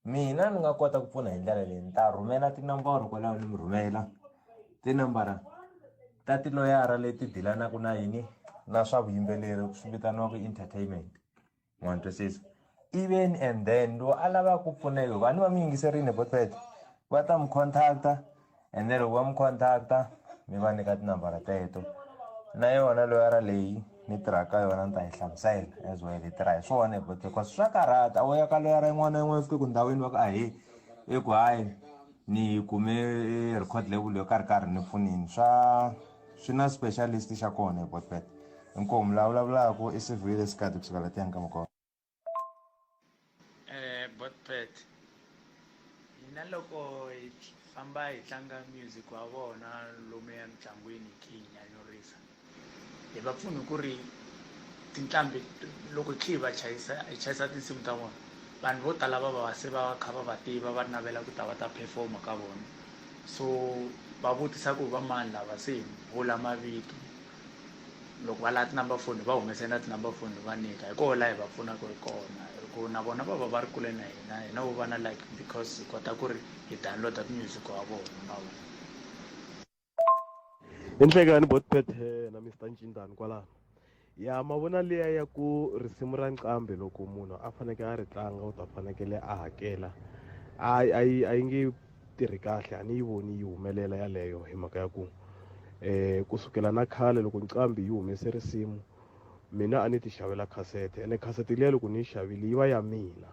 mina ni nga kota ku pfuna hi ndlela leyi, ni ta rhumela tinomboro kwalaho ni mi rhumela tinambara ta tiloyara leti dilanaka na yini na swa vuyimbeleri swi vitaniwaka entertainment, ma twisisa. Even and then loyi a lavaka ku pfuneka, hikuva a ni va mi yingiserile Botpet, va ta mi contacta, and then loko va mi contacta mi va nyika tinambara teto. Na yona loyara leyi ni tirhaka ka yona ni ta yi hlamusela as well, hi tirha hi swona Botpet, because swa karhata. A wu ya ka loyara yin'wana na yin'wana fike ku ndhawini va ku ahee, i ku hayi ni kume record label yo karhi karhi ni pfunini. Swa swi na specialist xa kona hi Botpet. Inkomu la vulavulaka i Sivuyile Sikati kusuka la Tiyanka Mukona. Botpet, hina loko hi famba hi tlanga music wa vona lomuya mintlangwini hi khe hi nyanyurisa, hi va pfuni ku ri tinqambi loko hi khe hi va chayisa hi chayisa tinsimu ta vona, vanhu vo tala va va se va kha va va tiva, va navela ku ta va ta perform-a ka vona. So va vutisa ku va mani lava, se hi vula mavito. Loko va lava tinumber phone hi va humesela na tinumber phone hi va nyika. Hi koho laha hi va pfunaka hi kona, hi ku na vona va va va ri kule na hina, hina vo va na like because hi kota ku ri hi download music wa vona na vona. Hi nhlekani Botpet na Mr Ncindani kwalano. Ya mavona liya ya ku risimu ra nqambi loko munhu a fanekele a ri tlanga u ta fanekele a hakela, a yi nge tirhi kahle, a ni yi voni yi humelela yaleyo, hi mhaka ya ku kusukela na khale loko nqambi yi humese risimu mina a ni ti xavela khasete, ene khasete liya loko ni yi xavile yi va ya mina,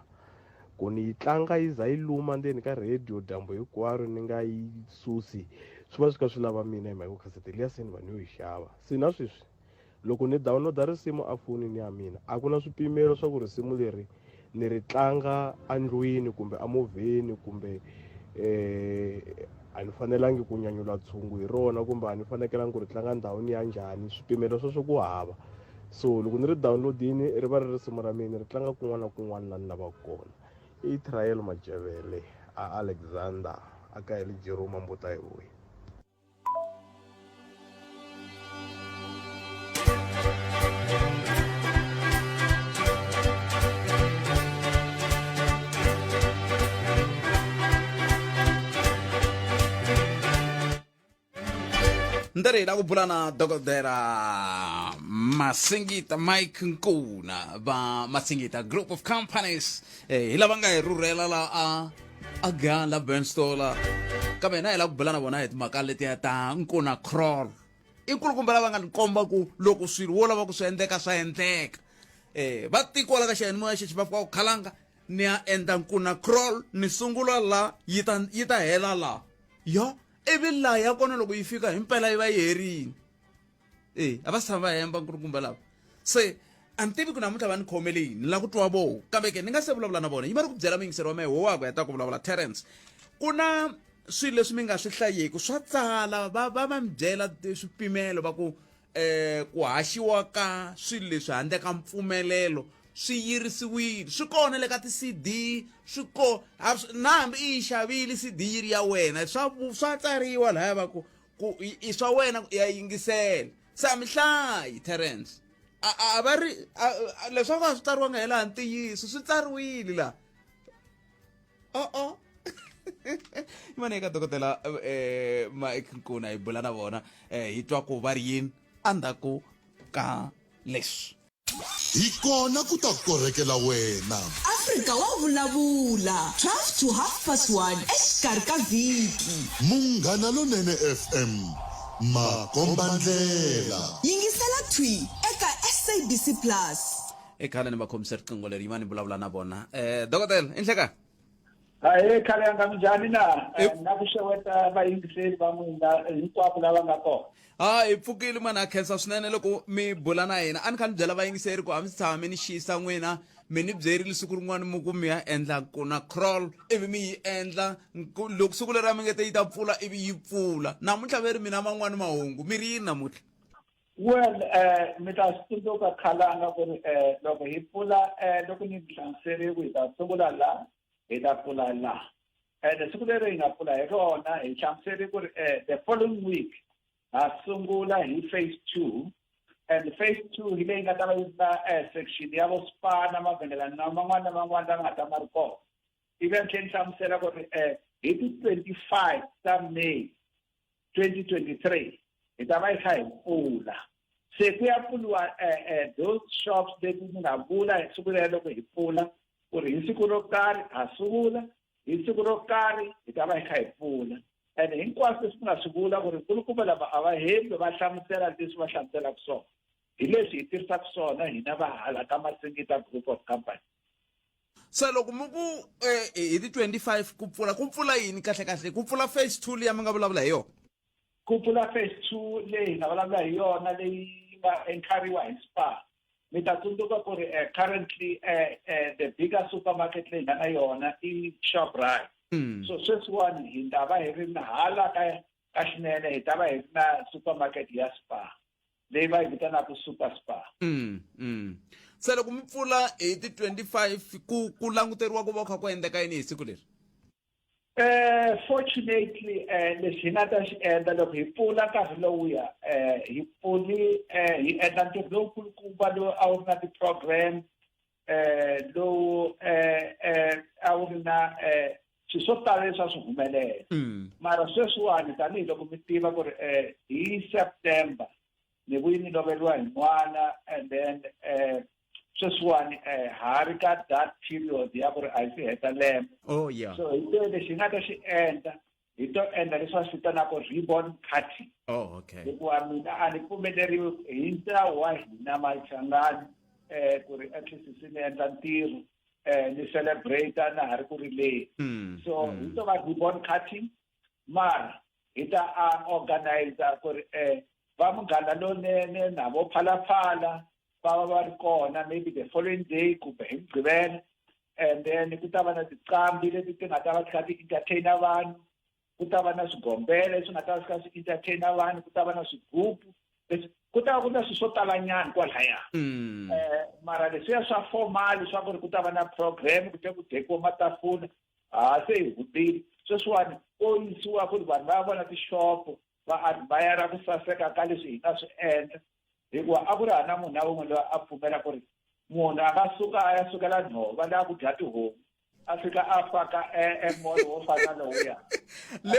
ku ni yi tlanga yi za yi luma ndzeni ka radio dyambu hinkwaro ni nga yi susi, swi va swi kha swi lava mina, hi mhaka ku khasete liya se ni va ni yo yi xava. Se na sweswi loko ni download-a risimu efonini ya mina, a ku na swipimelo swa ku risimu leri ni ri tlanga endlwini kumbe emovheni kumbe a ni fanelangi ku nyanyula tshungu hi rona kumbe a ni fanekelangi ku ri tlanga ndhawini ya njhani, swipimelo sweswo ku hava. So loko ni ri download-ini ri va ri risimu ra mina, ni ri tlanga kun'wana na kun'wana laha ni lavaka kona. I Trial Majevele a Alexander a ka hi le Jerome Mbuta hi vuya. Ndzi ri hi lava ku bula na Dokodela Masingita Mike Nkuna va Masingita Group of Companies. Hi lava nga hi rhurhela la a a Gala Benstola. Kambe hina hi lava ku bula na vona hi timhaka letiya ta Nkuna Crawl. I nkulukumba lava nga ni komba ku loko swilo wo lava ku swi endleka swa endleka. Va tiko la ka xiyanimoya xexi va fika ku khalanga ni ya endla Nkuna Crawl ni sungula la yi ta yi ta hela la. Yo ivi laha ya kona loko yi fika himpela yi va yi herile e a va si tshama va hemba nkulukumba lava se a ni tivi ku namuntlha va ni khomele yini ni lava ku twa voho kambe ke ni nga se vulavula na vona yi va ri ku byela muyingiseri wa mehe wo wa ku heta ku vulavula Terence ku na swilo leswi mi nga swi hlayeki swa tsala va va va mi byela swipimelo va ku ku haxiwa ka swilo leswi handle ka mpfumelelo swi yirisiwile swi kona le ka ti-CD swi ko na hambi i yi xavile CD yi ri ya wena swa swa tsariwa lahaya va ku ku i swa wena ya yingisela se a mi hlayi Terence a va ri leswaku a swi tsariwanga hi laha ntiyiso swi tsariwile laha o-o yimani eka dokodela Mike Nkuna hi bula na vona hi twa ku va ri yini endzhaku ka leswi. Hi kona ku ta korhekela wena. Afrika wa vulavula, 12 to half past 1 exikarhi ka vhiki. Munghana Lonene FM, makombandlela. Yingisela thwi eka SABC Plus. I khale ni va khomise riqingho leri yimani vulavula na vona. Dokodela, i nhlekani? Ahee, khale yanga minjhani na? Na ku xeweta vayingiseri va n'wina hinkwavo lava nga kona. Ha hi pfukile mani, ha khensa swinene loko mi bula na hina. A ni kha ni byela vayingiseri ku a mi si tshama mi ni xisa n'wina, mi ni byerile siku rin'wana mi ku mi ya endla ku na crawl ivi mi yi endla loko siku leri a mi nge te yi ta pfula ivi yi pfula. Namuntlha ve ri mina man'wani mahungu mi ri yini namuntlha? Well, mi ta swi tsundzuka khalanga ku ri loko hi pfula loko ni mi hlamuserile ku hi ta sungula la hi ta pfula la, ene siku leri hi nga pfula hi rona hi hlamuserile ku ri the following week ha sungula hi phase 2, and phase 2 hi leyi nga ta va yi na section ya vo spa na mavhengelana na man'wana na man'wana lama nga ta ma ri kona. Ivi ni tlhela ni hlamusela ku ri hi ti 25 ta May 2023 hi ta va hi kha hi pfula, se ku ya pfuriwa those shops leti ni nga vula hi siku leri loko hi pfula ku ri hi siku ro karhi ha sungula, hi siku ro karhi hi ta va hi kha hi pfula, and hinkwaswo leswi ni nga swi vula ku ri nkulukumba lava a va hembi va hlamusela leswi va hlamuselaka swona hi leswi hi tirhisaka swona hina va hala ka Masingita Group of Company. Se loko mi ku hi ti 25 ku pfula, ku pfula yini kahle kahle? Ku pfula phase 2 liya mi nga vulavula hi yona? Ku pfula phase 2 leyi hi nga vulavula hi yona leyi nga enkhariwa hi Spar. Mi ta tsundzuka ku ri currently the bigger supermarket leyi nga na yona i Shoprite. So sweswiwani hi ta va hi ri na hala ka ka xinene hi ta va hi ri na supermarket ya Spar leyi va yi vitanaka Super Spar. Se loko mi pfula hi ti 25 ku languteriwa ku va kha ku endleka yini hi siku leri? Fortunately lexi hi nga ta xi endla loko hi pfula nkarhi lowuya hi pfuli hi endla ntirho lowukulukumba lowu a wu ri na ti-program lowu a wu ri na swilo swo tala leswi a swi humelela. Mara sweswiwani tanihiloko mi tiva ku ri hi September ni vuyi ni loveriwa hi n'wana, and then sweswiwani ha ri ka that period ya ku ri a hi si heta lembe. Oh, yeah. So hi te lexi hi nga ta xi endla hi to endla leswi va swi vitanaka ribbon cutting. Oh, okay. Hikuva mina a ni pfumeleriwi hi ntlawa wa hina Machangani ku ri at least se ni endla ntirho ni celebrate na ha ri ku rileni. So hi to va ribbon cutting, mara hi ta a organizer ku ri va Munghana Lonene na vo Phalaphala va va va ri kona maybe the following day kumbe hi Mugqivela, and then ku ta va na tiqambi leti ti nga ta va ti kha ti entertainer vanhu, ku ta va na swigombela leswi nga ta va swi kha swi entertainer vanhu, ku ta va na swigubu leswi, ku ta va ku na swilo swo talanyana kwalaya. Mara leswiya swa formal swa ku ri ku ta va na program ku tlhela ku dekiwa matafula ha se hi hundzile. Sweswiwani ko yisiwa ku ri vanhu va ya vona tixopo va admire ku saseka ka leswi hi nga swi endla, hikuva a ku ri hana munhu na wun'we loyi a pfumela ku ri munhu a nga suka a ya sukela nhova laha ku dya tihomu. A fika a faka e mall wo fana lowuya. Le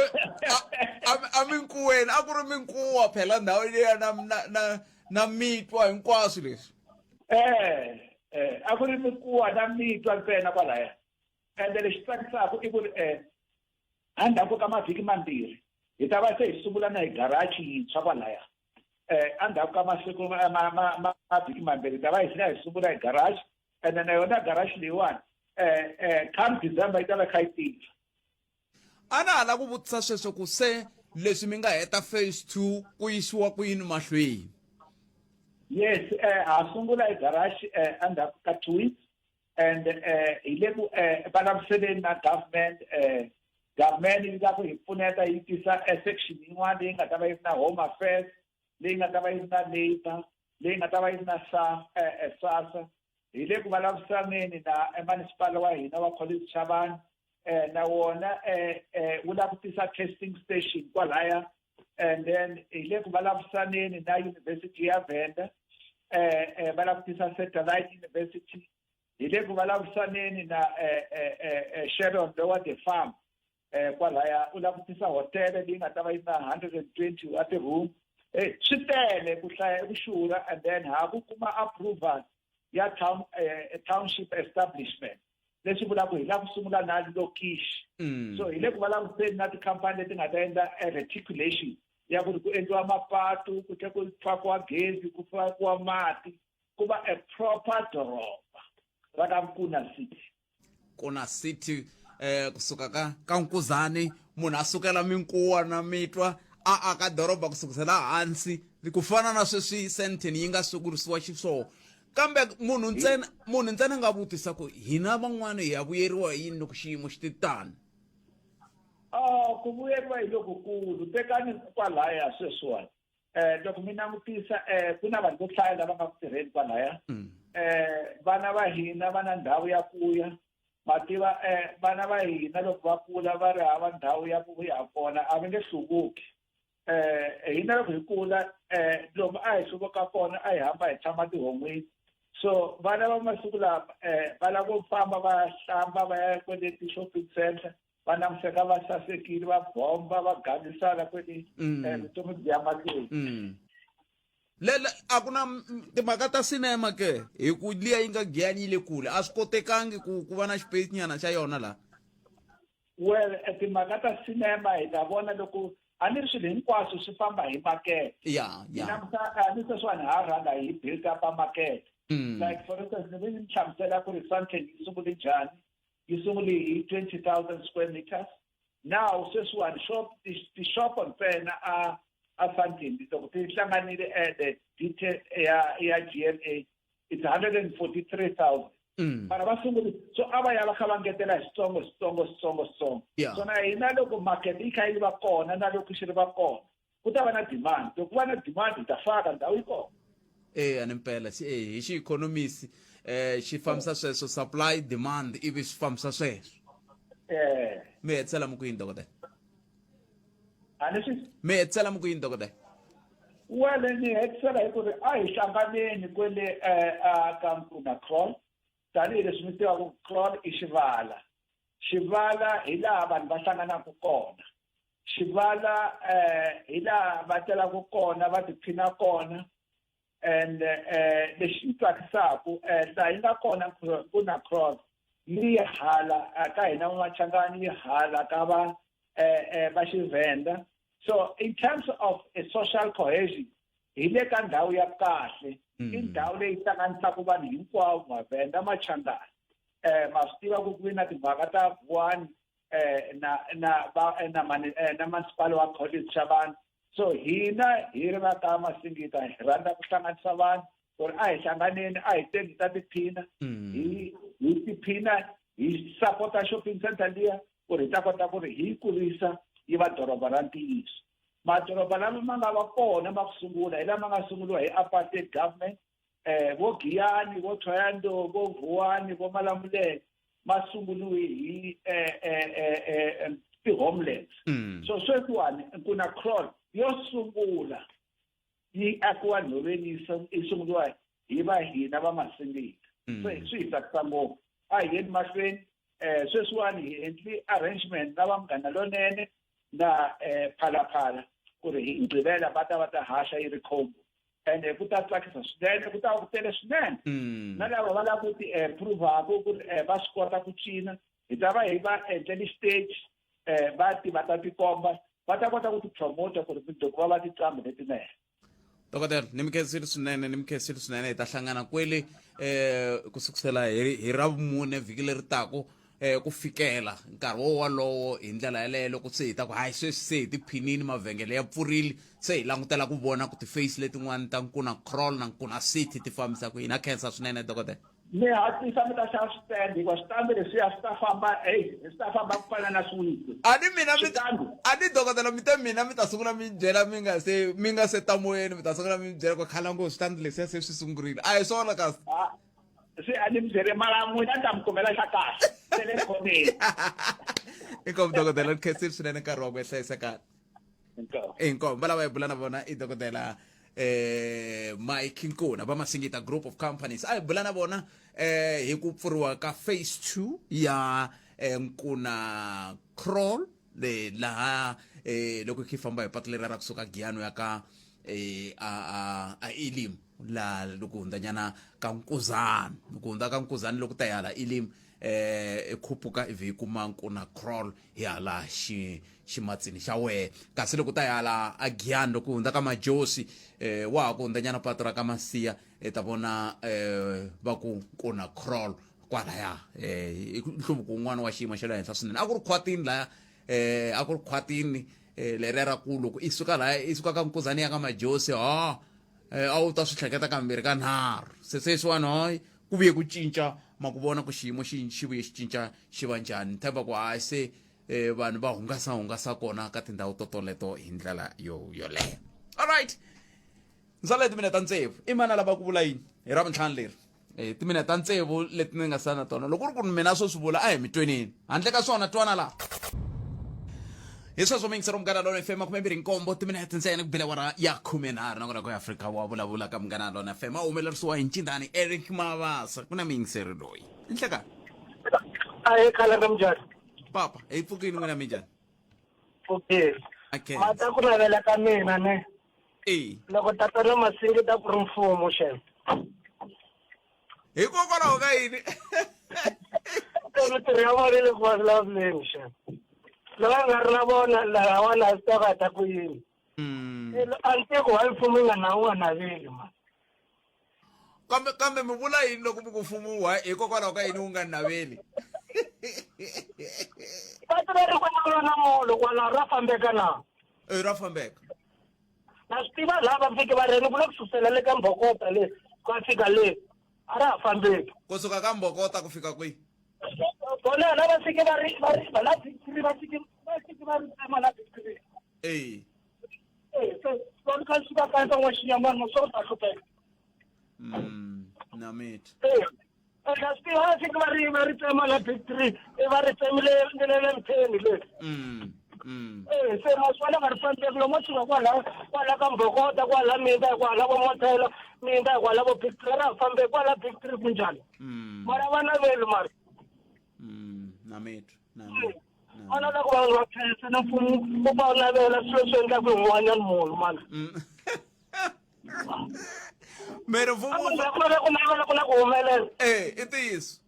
a minkuweni a ku ri minkuwa phela ndhawu liya na na na na mitwa hinkwaswo leswi. A ku ri minkuwa na mitwa ntsena kwalaya. Ende lexi tsakisaka i ku ri endzhaku ka mavhiki mambirhi hi ta va se hi sungula na hi garachi yintshwa kwalaya. Endzhaku ka masiku mavhiki mambirhi hi ta va hi tlhela hi sungula hi garachi, ende na yona garachi leyiwani come December yi ta va kha yi tirha. A na ha lava ku vutisa sweswo ku se leswi mi nga heta phase 2 ku yisiwa ku yini mahlweni? Yes, ha sungula hi garage endzhaku ka 2 weeks, and hi le ku vulavuseleni na government. Government yi lava ku hi pfuneta yi tisa section yin'wana leyi nga ta va yi ri na home affairs, leyi nga ta va yi ri na labour, leyi nga ta va yi ri na SASSA. Hi le ku vulavusaneni na municipal wa hina wa Collins Chabane, na wona wu lava ku tisa testing station kwalaya. And then hi le ku vulavusaneni na University ya Venda, va lava ku tisa satellite university. Hi le ku vulavusaneni na Sharon lowa the farm kwalaya, u lava ku tisa hotel leyi nga ta va yi na 120 wa ti-room. Swi tele ku hlaya ku xurha. And then ha ku kuma approval ya township establishment, leswi vulaka hi lava ku sungula na lokishi. So hi le ku vulavuriseni na tikhampani leti nga ta endla reticulation ya ku ri ku endliwa mapatu, ku tlhela ku fakiwa gezi, ku fakiwa mati, ku va a proper doroba ra ka Nkuna City. Nkuna City, kusuka ka Nkuzani, munhu a sukela minkuwa na mitwa a aka doroba ku sukisela hansi, ku fana na sweswi Sandton yi nga sungurisiwa xiswona. Kambe munhu ntsena nga vutisa ku hina van'wana hi ya vuyeriwa hi yini loko xiyimo xi ti tani? Oh, ku vuyeriwa hi lokukulu. Tekani kwalaya sweswiwani, loko mi langutisa, ku na vanhu vo hlaya lava nga ku tirheni kwalaya. Vana va hina va na ndhawu ya ku ya ma tiva. Vana va hina loko va kula va ri hava ndhawu ya ku ya kona, a va nge hluvuki. Hina loko hi kula, lomu a hi hluvuka kona a hi hamba hi tshama tihon'wini. So vana va masiku lama va lava ku famba va hlamba, va ya kwele ti-shopping center, va langutiseka va sasekile, va bomba, va gangisana kwele. Vutomi byi ya mahlweni. Le a ku na timhaka ta cinema ke, hi ku liya yi nga Giyani yi le kule, a swi kotekangi ku va na xipesi nyana xa yona laha? Well, timhaka ta cinema hi ta vona loko a ni ri swilo hinkwaswo swi famba hi market. Languta a ni sweswiwani ha rhanga hi build up a market. Like for instance, ni vi ni hlamusela ku ri Sandton yi sungule njhani. Yi sungule hi 20,000 square meters. Now sweswiwani shop, ti-shop ntsena a Sandton, loko ti hlanganile, the detail ya GLA, it's 143,000. Mara va sungule, so a va ya va kha va ngetela hi switsongo switsongo switsongo switsongo. So na hina loko market yi kha yi va kona, na loko xi ri va kona, ku ta va na demand. Loko ku va na demand, hi ta faka, ndhawu yi kona. Eya, ni mpela hi xi economist xi fambisa sweswo, supply demand, ivi swi fambisa sweswo. Mi hetisela mi ku yini, dokodela? A ni swi Mi hetisela mi ku yini, dokodela? Well, ni hetisela hi ku ri a hi hlanganeni kwele a ka Nkuna Kraal, tanihileswi mi tivaka ku kraal i xivala. Xivala hi laha vanhu va hlanganaka kona. Xivala hi laha va telaka kona, va tiphina kona. And lexi ni tsakisaka, laha yi nga kona Nkuna Kraal yi hala ka hina Vamachangani, yi hala ka va Xivhenda. So in terms of a social cohesion, hi le ka ndhawu ya kahle. I ndhawu leyi hlanganisaka vanhu hinkwavo, Mavhenda, Machangani. Ma swi tiva ku ku vi na timhaka ta Vuwani na va na mani na masipala wa Collins Chabane. So hina hi ri va ka Masingita hi rhandza ku hlanganisa vanhu ku ri a hi hlanganeni, a hi teni ta tiphina. Hi tiphina, hi sapota shopping center liya ku ri hi ta kota ku ri hi yi kurisa yi va doroba ra ntiyiso. Madoroba lama ma nga va kona ma ku sungula hi lama nga sunguriwa hi apartheid government, vo Giyani, vo Thohoyandou, vo Vuwani, vo Malamulele, ma sunguriwe hi ti-homelands. So sweswiwani Nkuna Kraal yo sungula yi akiwa nhoveni, yi sunguriwa hi va hina va Masingita. So swi hi tsakisa ngopfu. A hi yeni mahlweni. Sweswiwani hi endli arrangement na va Munghana Lonene na Phalaphala ku ri hi Mugqivela va ta va ta haxa yi ri combo, ende ku ta tsakisa swinene, ku ta va ku tele swinene. Na lava va lava ku ti improvaku ku ri va swi kota ku cina, hi ta va hi va endlele stage, va ti va ta tikomba, va ta kota ku ti promote ku ri mundzuku va va tinqambi letinene. Dokodela, ni mi khensile swinene, ni mi khensile swinene. Hi ta hlangana kwele ku sukusela hi Ravumune vhiki leri taku, ku fikela nkarhi wo wolowo hi ndlela yaleyo, loko se hi ta ku hayi, sweswi se hi tiphinini, mavhengele ya pfurile, se hi langutela ku vona ku ti-face letin'wana ta Nkuna Crawl na Nkuna City ti fambisa ku yini. A khensa swinene, dokodela. Mi hatlisa mi ta xava switandi, hikuva switandi leswiya swi ta famba, eyi, swi ta famba ku fana na swiwitsi. A ni mina mi Switandi. A ni dokodela, mi te mina mi ta sungula mi byela mi nga se ta moyeni, mi ta sungula mi byela ku khala ngo switandi leswiya se swi sungurile, a hi swona kasi? Ah, se a ni mi byele, mara n'wina ni ta mi kumela xa kahle se le khomeni. Inkomu dokodela, ni khensile swinene nkarhi wa ku hlayiseka. Inkomu. Va lava hi bula na vona i dokodela Mike Nkuna va Masingita Group of Companies. A hi bula na vona hi ku pfuriwa ka phase 2 ya Nkuna Crawl le laha loko hi famba hi patu leri ra kusuka Giyani ya ka a Elim, la loko hundzanyana ka Nkuzana, loko hundza ka Nkuzana, loko ta hala Elim, i khupuka ivi hi kuma Nkuna Crawl hi hala xi ximatsini xa wehe. Kasi loko ta hala a Giyani, loko hundza ka Majosi, wa ha ku hundzanyana patu ra ka Masiya, i ta vona va ku Nkuna Crawl kwalaya. I nhluvuko wun'wana wa xiyimo xa le henhla swinene. A ku ri khwatini laya, a ku ri khwatini leriya ra ku loko i suka laya, i suka ka Nkuzani ya ka Majosi, ha a wu ta swi hleketa kambirhi ka nharhu. Se sweswiwani hayi, ku vuye ku cinca, ma ku vona ku xiyimo xi vuye xi cinca xi va njhani. Ni tshemba ku hayi, se vanhu va hungasa hungasa kona ka tindhawu to toleto hi ndlela yo yoleyo. Alright, ndzala timinete ta tsevu, i mani a lava ku vula yini hi Ravuntlhanu leri? Timinete ta tsevu leti ni nga sala na tona, loko ku ri ku mina swo swi vula, a hi mi tweneni handle ka swona, twana laha. Hi sweswo miyingisero Munghana Lona FM, 27 timinete ntsena ku bile wara ya 13, nakona ku Afrika wa vulavula ka Munghana Lona FM, a humelerisiwa hi Ncindani Eric Mavasa. Ku na miyingiseri loyi nhlekani. Ahe, khala minjhani? Papa, hi pfukini, n'wina minjhani? Pfukile. Okay. Mata ku navela ka mina ne. E loko tatana Masingita ku ri mfumo xem. Hikokwalaho ka yini? Mintirho ya vona le ku va vulavuleni xem, lava nga ri na vona lahawani, a swi ta va ta ku yini? A ni tivi why mfumo yi nga na wu nga naveli ma. Kambe mi vula yini loko mi ku mfumo wa, hikokwalaho ka yini wu nga naveli? Patu leri ku na rona molo kwalaho ra fambeka na? E, ra fambeka. Na swi tiva laha va fike va reni ku le ku susela le ka Mbhokota le ku ya fika le, a ra ha fambeki. Kusuka ka Mbhokota ku fika kwihi? Kona la va fike va ri va la Victory, va fike va ri tsema la Victory. E. Eh, se va kha swi va ka n'waxinyamani ma swo ta hlupheka. Na mit. Eh, na swi tiva va fike va ri tsema la Victory, i va ri tsemile le le mtheni le. Eh, se ma swi vona nga ri fambeki lomo suka kwala ka Mbhokota, kwala minda kwala vo Mothela, minda kwala vo Victory, ra ha fambeki kwala Victory ku njhani. Mara va naveli mara. Na mit, na mit. Vana loko vanhu va khensa na mfumo u va navela swilo swi endlaku hi un'wanyana munhu mani. Mere mfumo ku na ku navela ku na ku humelela. Eh, i ntiyiso.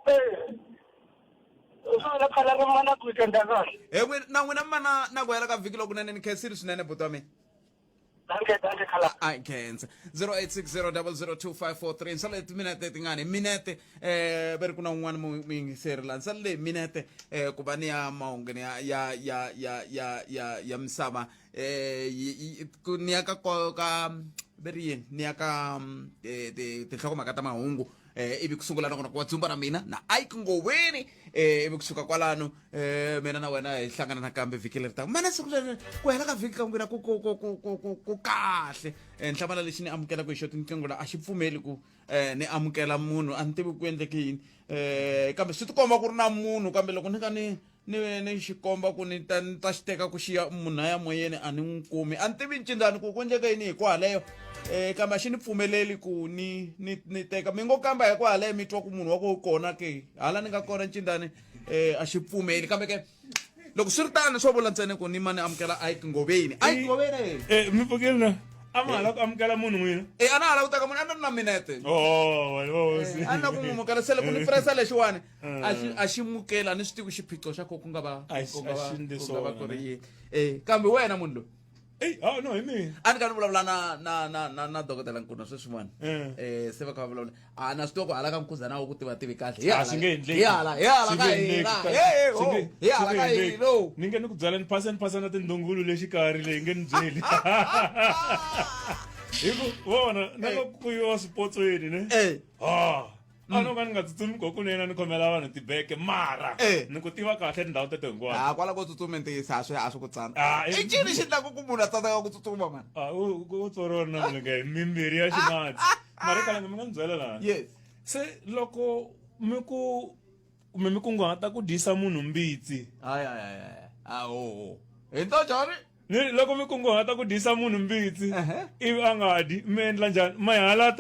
Eh. Swona khala ri mana ku weekend ya kahle. He n'wina na n'wina mana na ku hela ka vhiki lokunene, ni khensile swinene buti wa mina. Danke, danke khala. A khensa. 0860002543. Nsala timinete tingani minete, ve ri ku na un'wana muyingiseri la nsala leyi minete, ku va ni ya mahunguni ya misava, ku ni ya ka ka ve ri yini, ni ya ka tinhlokomhaka ta mahungu, ivi ku sungula nakona ku wa dzumba na mina na Ike Ngoveni, ivi kusuka kwalano, mina na wena hi hlangana nakambe vhiki leri taka. Mana siku leri ku hela ka vhiki ka n'wina ku kahle. Nhlamala lexi ni amukelaka hi xo tinqingho la a xi pfumeli ku ni amukela munhu, a ni tivi ku endleke yini, kambe swi tikomba ku ri na munhu, kambe loko ni ka ni xi komba ku ni ta xi teka ku xiya munhu a ya moyeni, a ni n'wi kumi, a ni tivi ncindani ku endleke yini hikwaleyo. eh kambe a xi ni pfumeleli ku ni ni ni teka mi ngo kamba hi ku hala mi twa ku munhu wa ku kona ke hala ni nga kona ncindani eh a xi pfumeli kambe ke loko swi ri tano swo vula ntsena ku ni ma ni amukela Ike Ngoveni Ike Ngoveni eh mi pfukile na a ma hala ku amukela munhu n'wina eh a na hala ku teka munhu a ni ri na minete oh oh a na ku n'wi mukela se loko ni pressa lexiwani a xi a xi mukela a ni swi tivi xiphiqo xa ko ku nga va ku nga va ku nga va ku ri yini eh kambe wena munhu loyi Ey, ah no hi mina. A ni ka ni vulavula na na na na na dokotela Nkuna sweswiwani. Eh se va kha va vulavula. A na swi tiva ku hala ka Nkuzana wa ku tiva tivi kahle. Hi hala. Swi nge endleki. Hi hala, hi hala ka hina. Hey, ho. Hi hala ka hina. Ni nge ni ku byela ni phasa ni phasa na tindhungulu le xikarhi leyi nge ni byeli. Hi ku vona na loko ku yiwa swipotsweni ne. Eh. Ah. a no ka ni nga tsutsumi ko kunene ni khomela vanhu tibeke mara Eh. ni ku tiva kahle tindhawu teto hinkwato Ah, kwala ko tsutsuma ntiyiso a swi a swi ku tsana. Ah, I cini xi endlaku ku munhu a tsandzeka ku tsutsuma mani? Ah, u u tswariwa na milenge mimbirhi ya ximatsi mara kalanga mi nga ni byela laha Yes. se loko mi ku kumbe mi kunguhata ku dyisa munhu mbitsi Hayi hayi hayi. hayi. Ah, oh. Hi nto njhani? ni loko mi kunguhata ku dyisa munhu mbitsi ivi a nga dyi mi endla njhani ma yi halata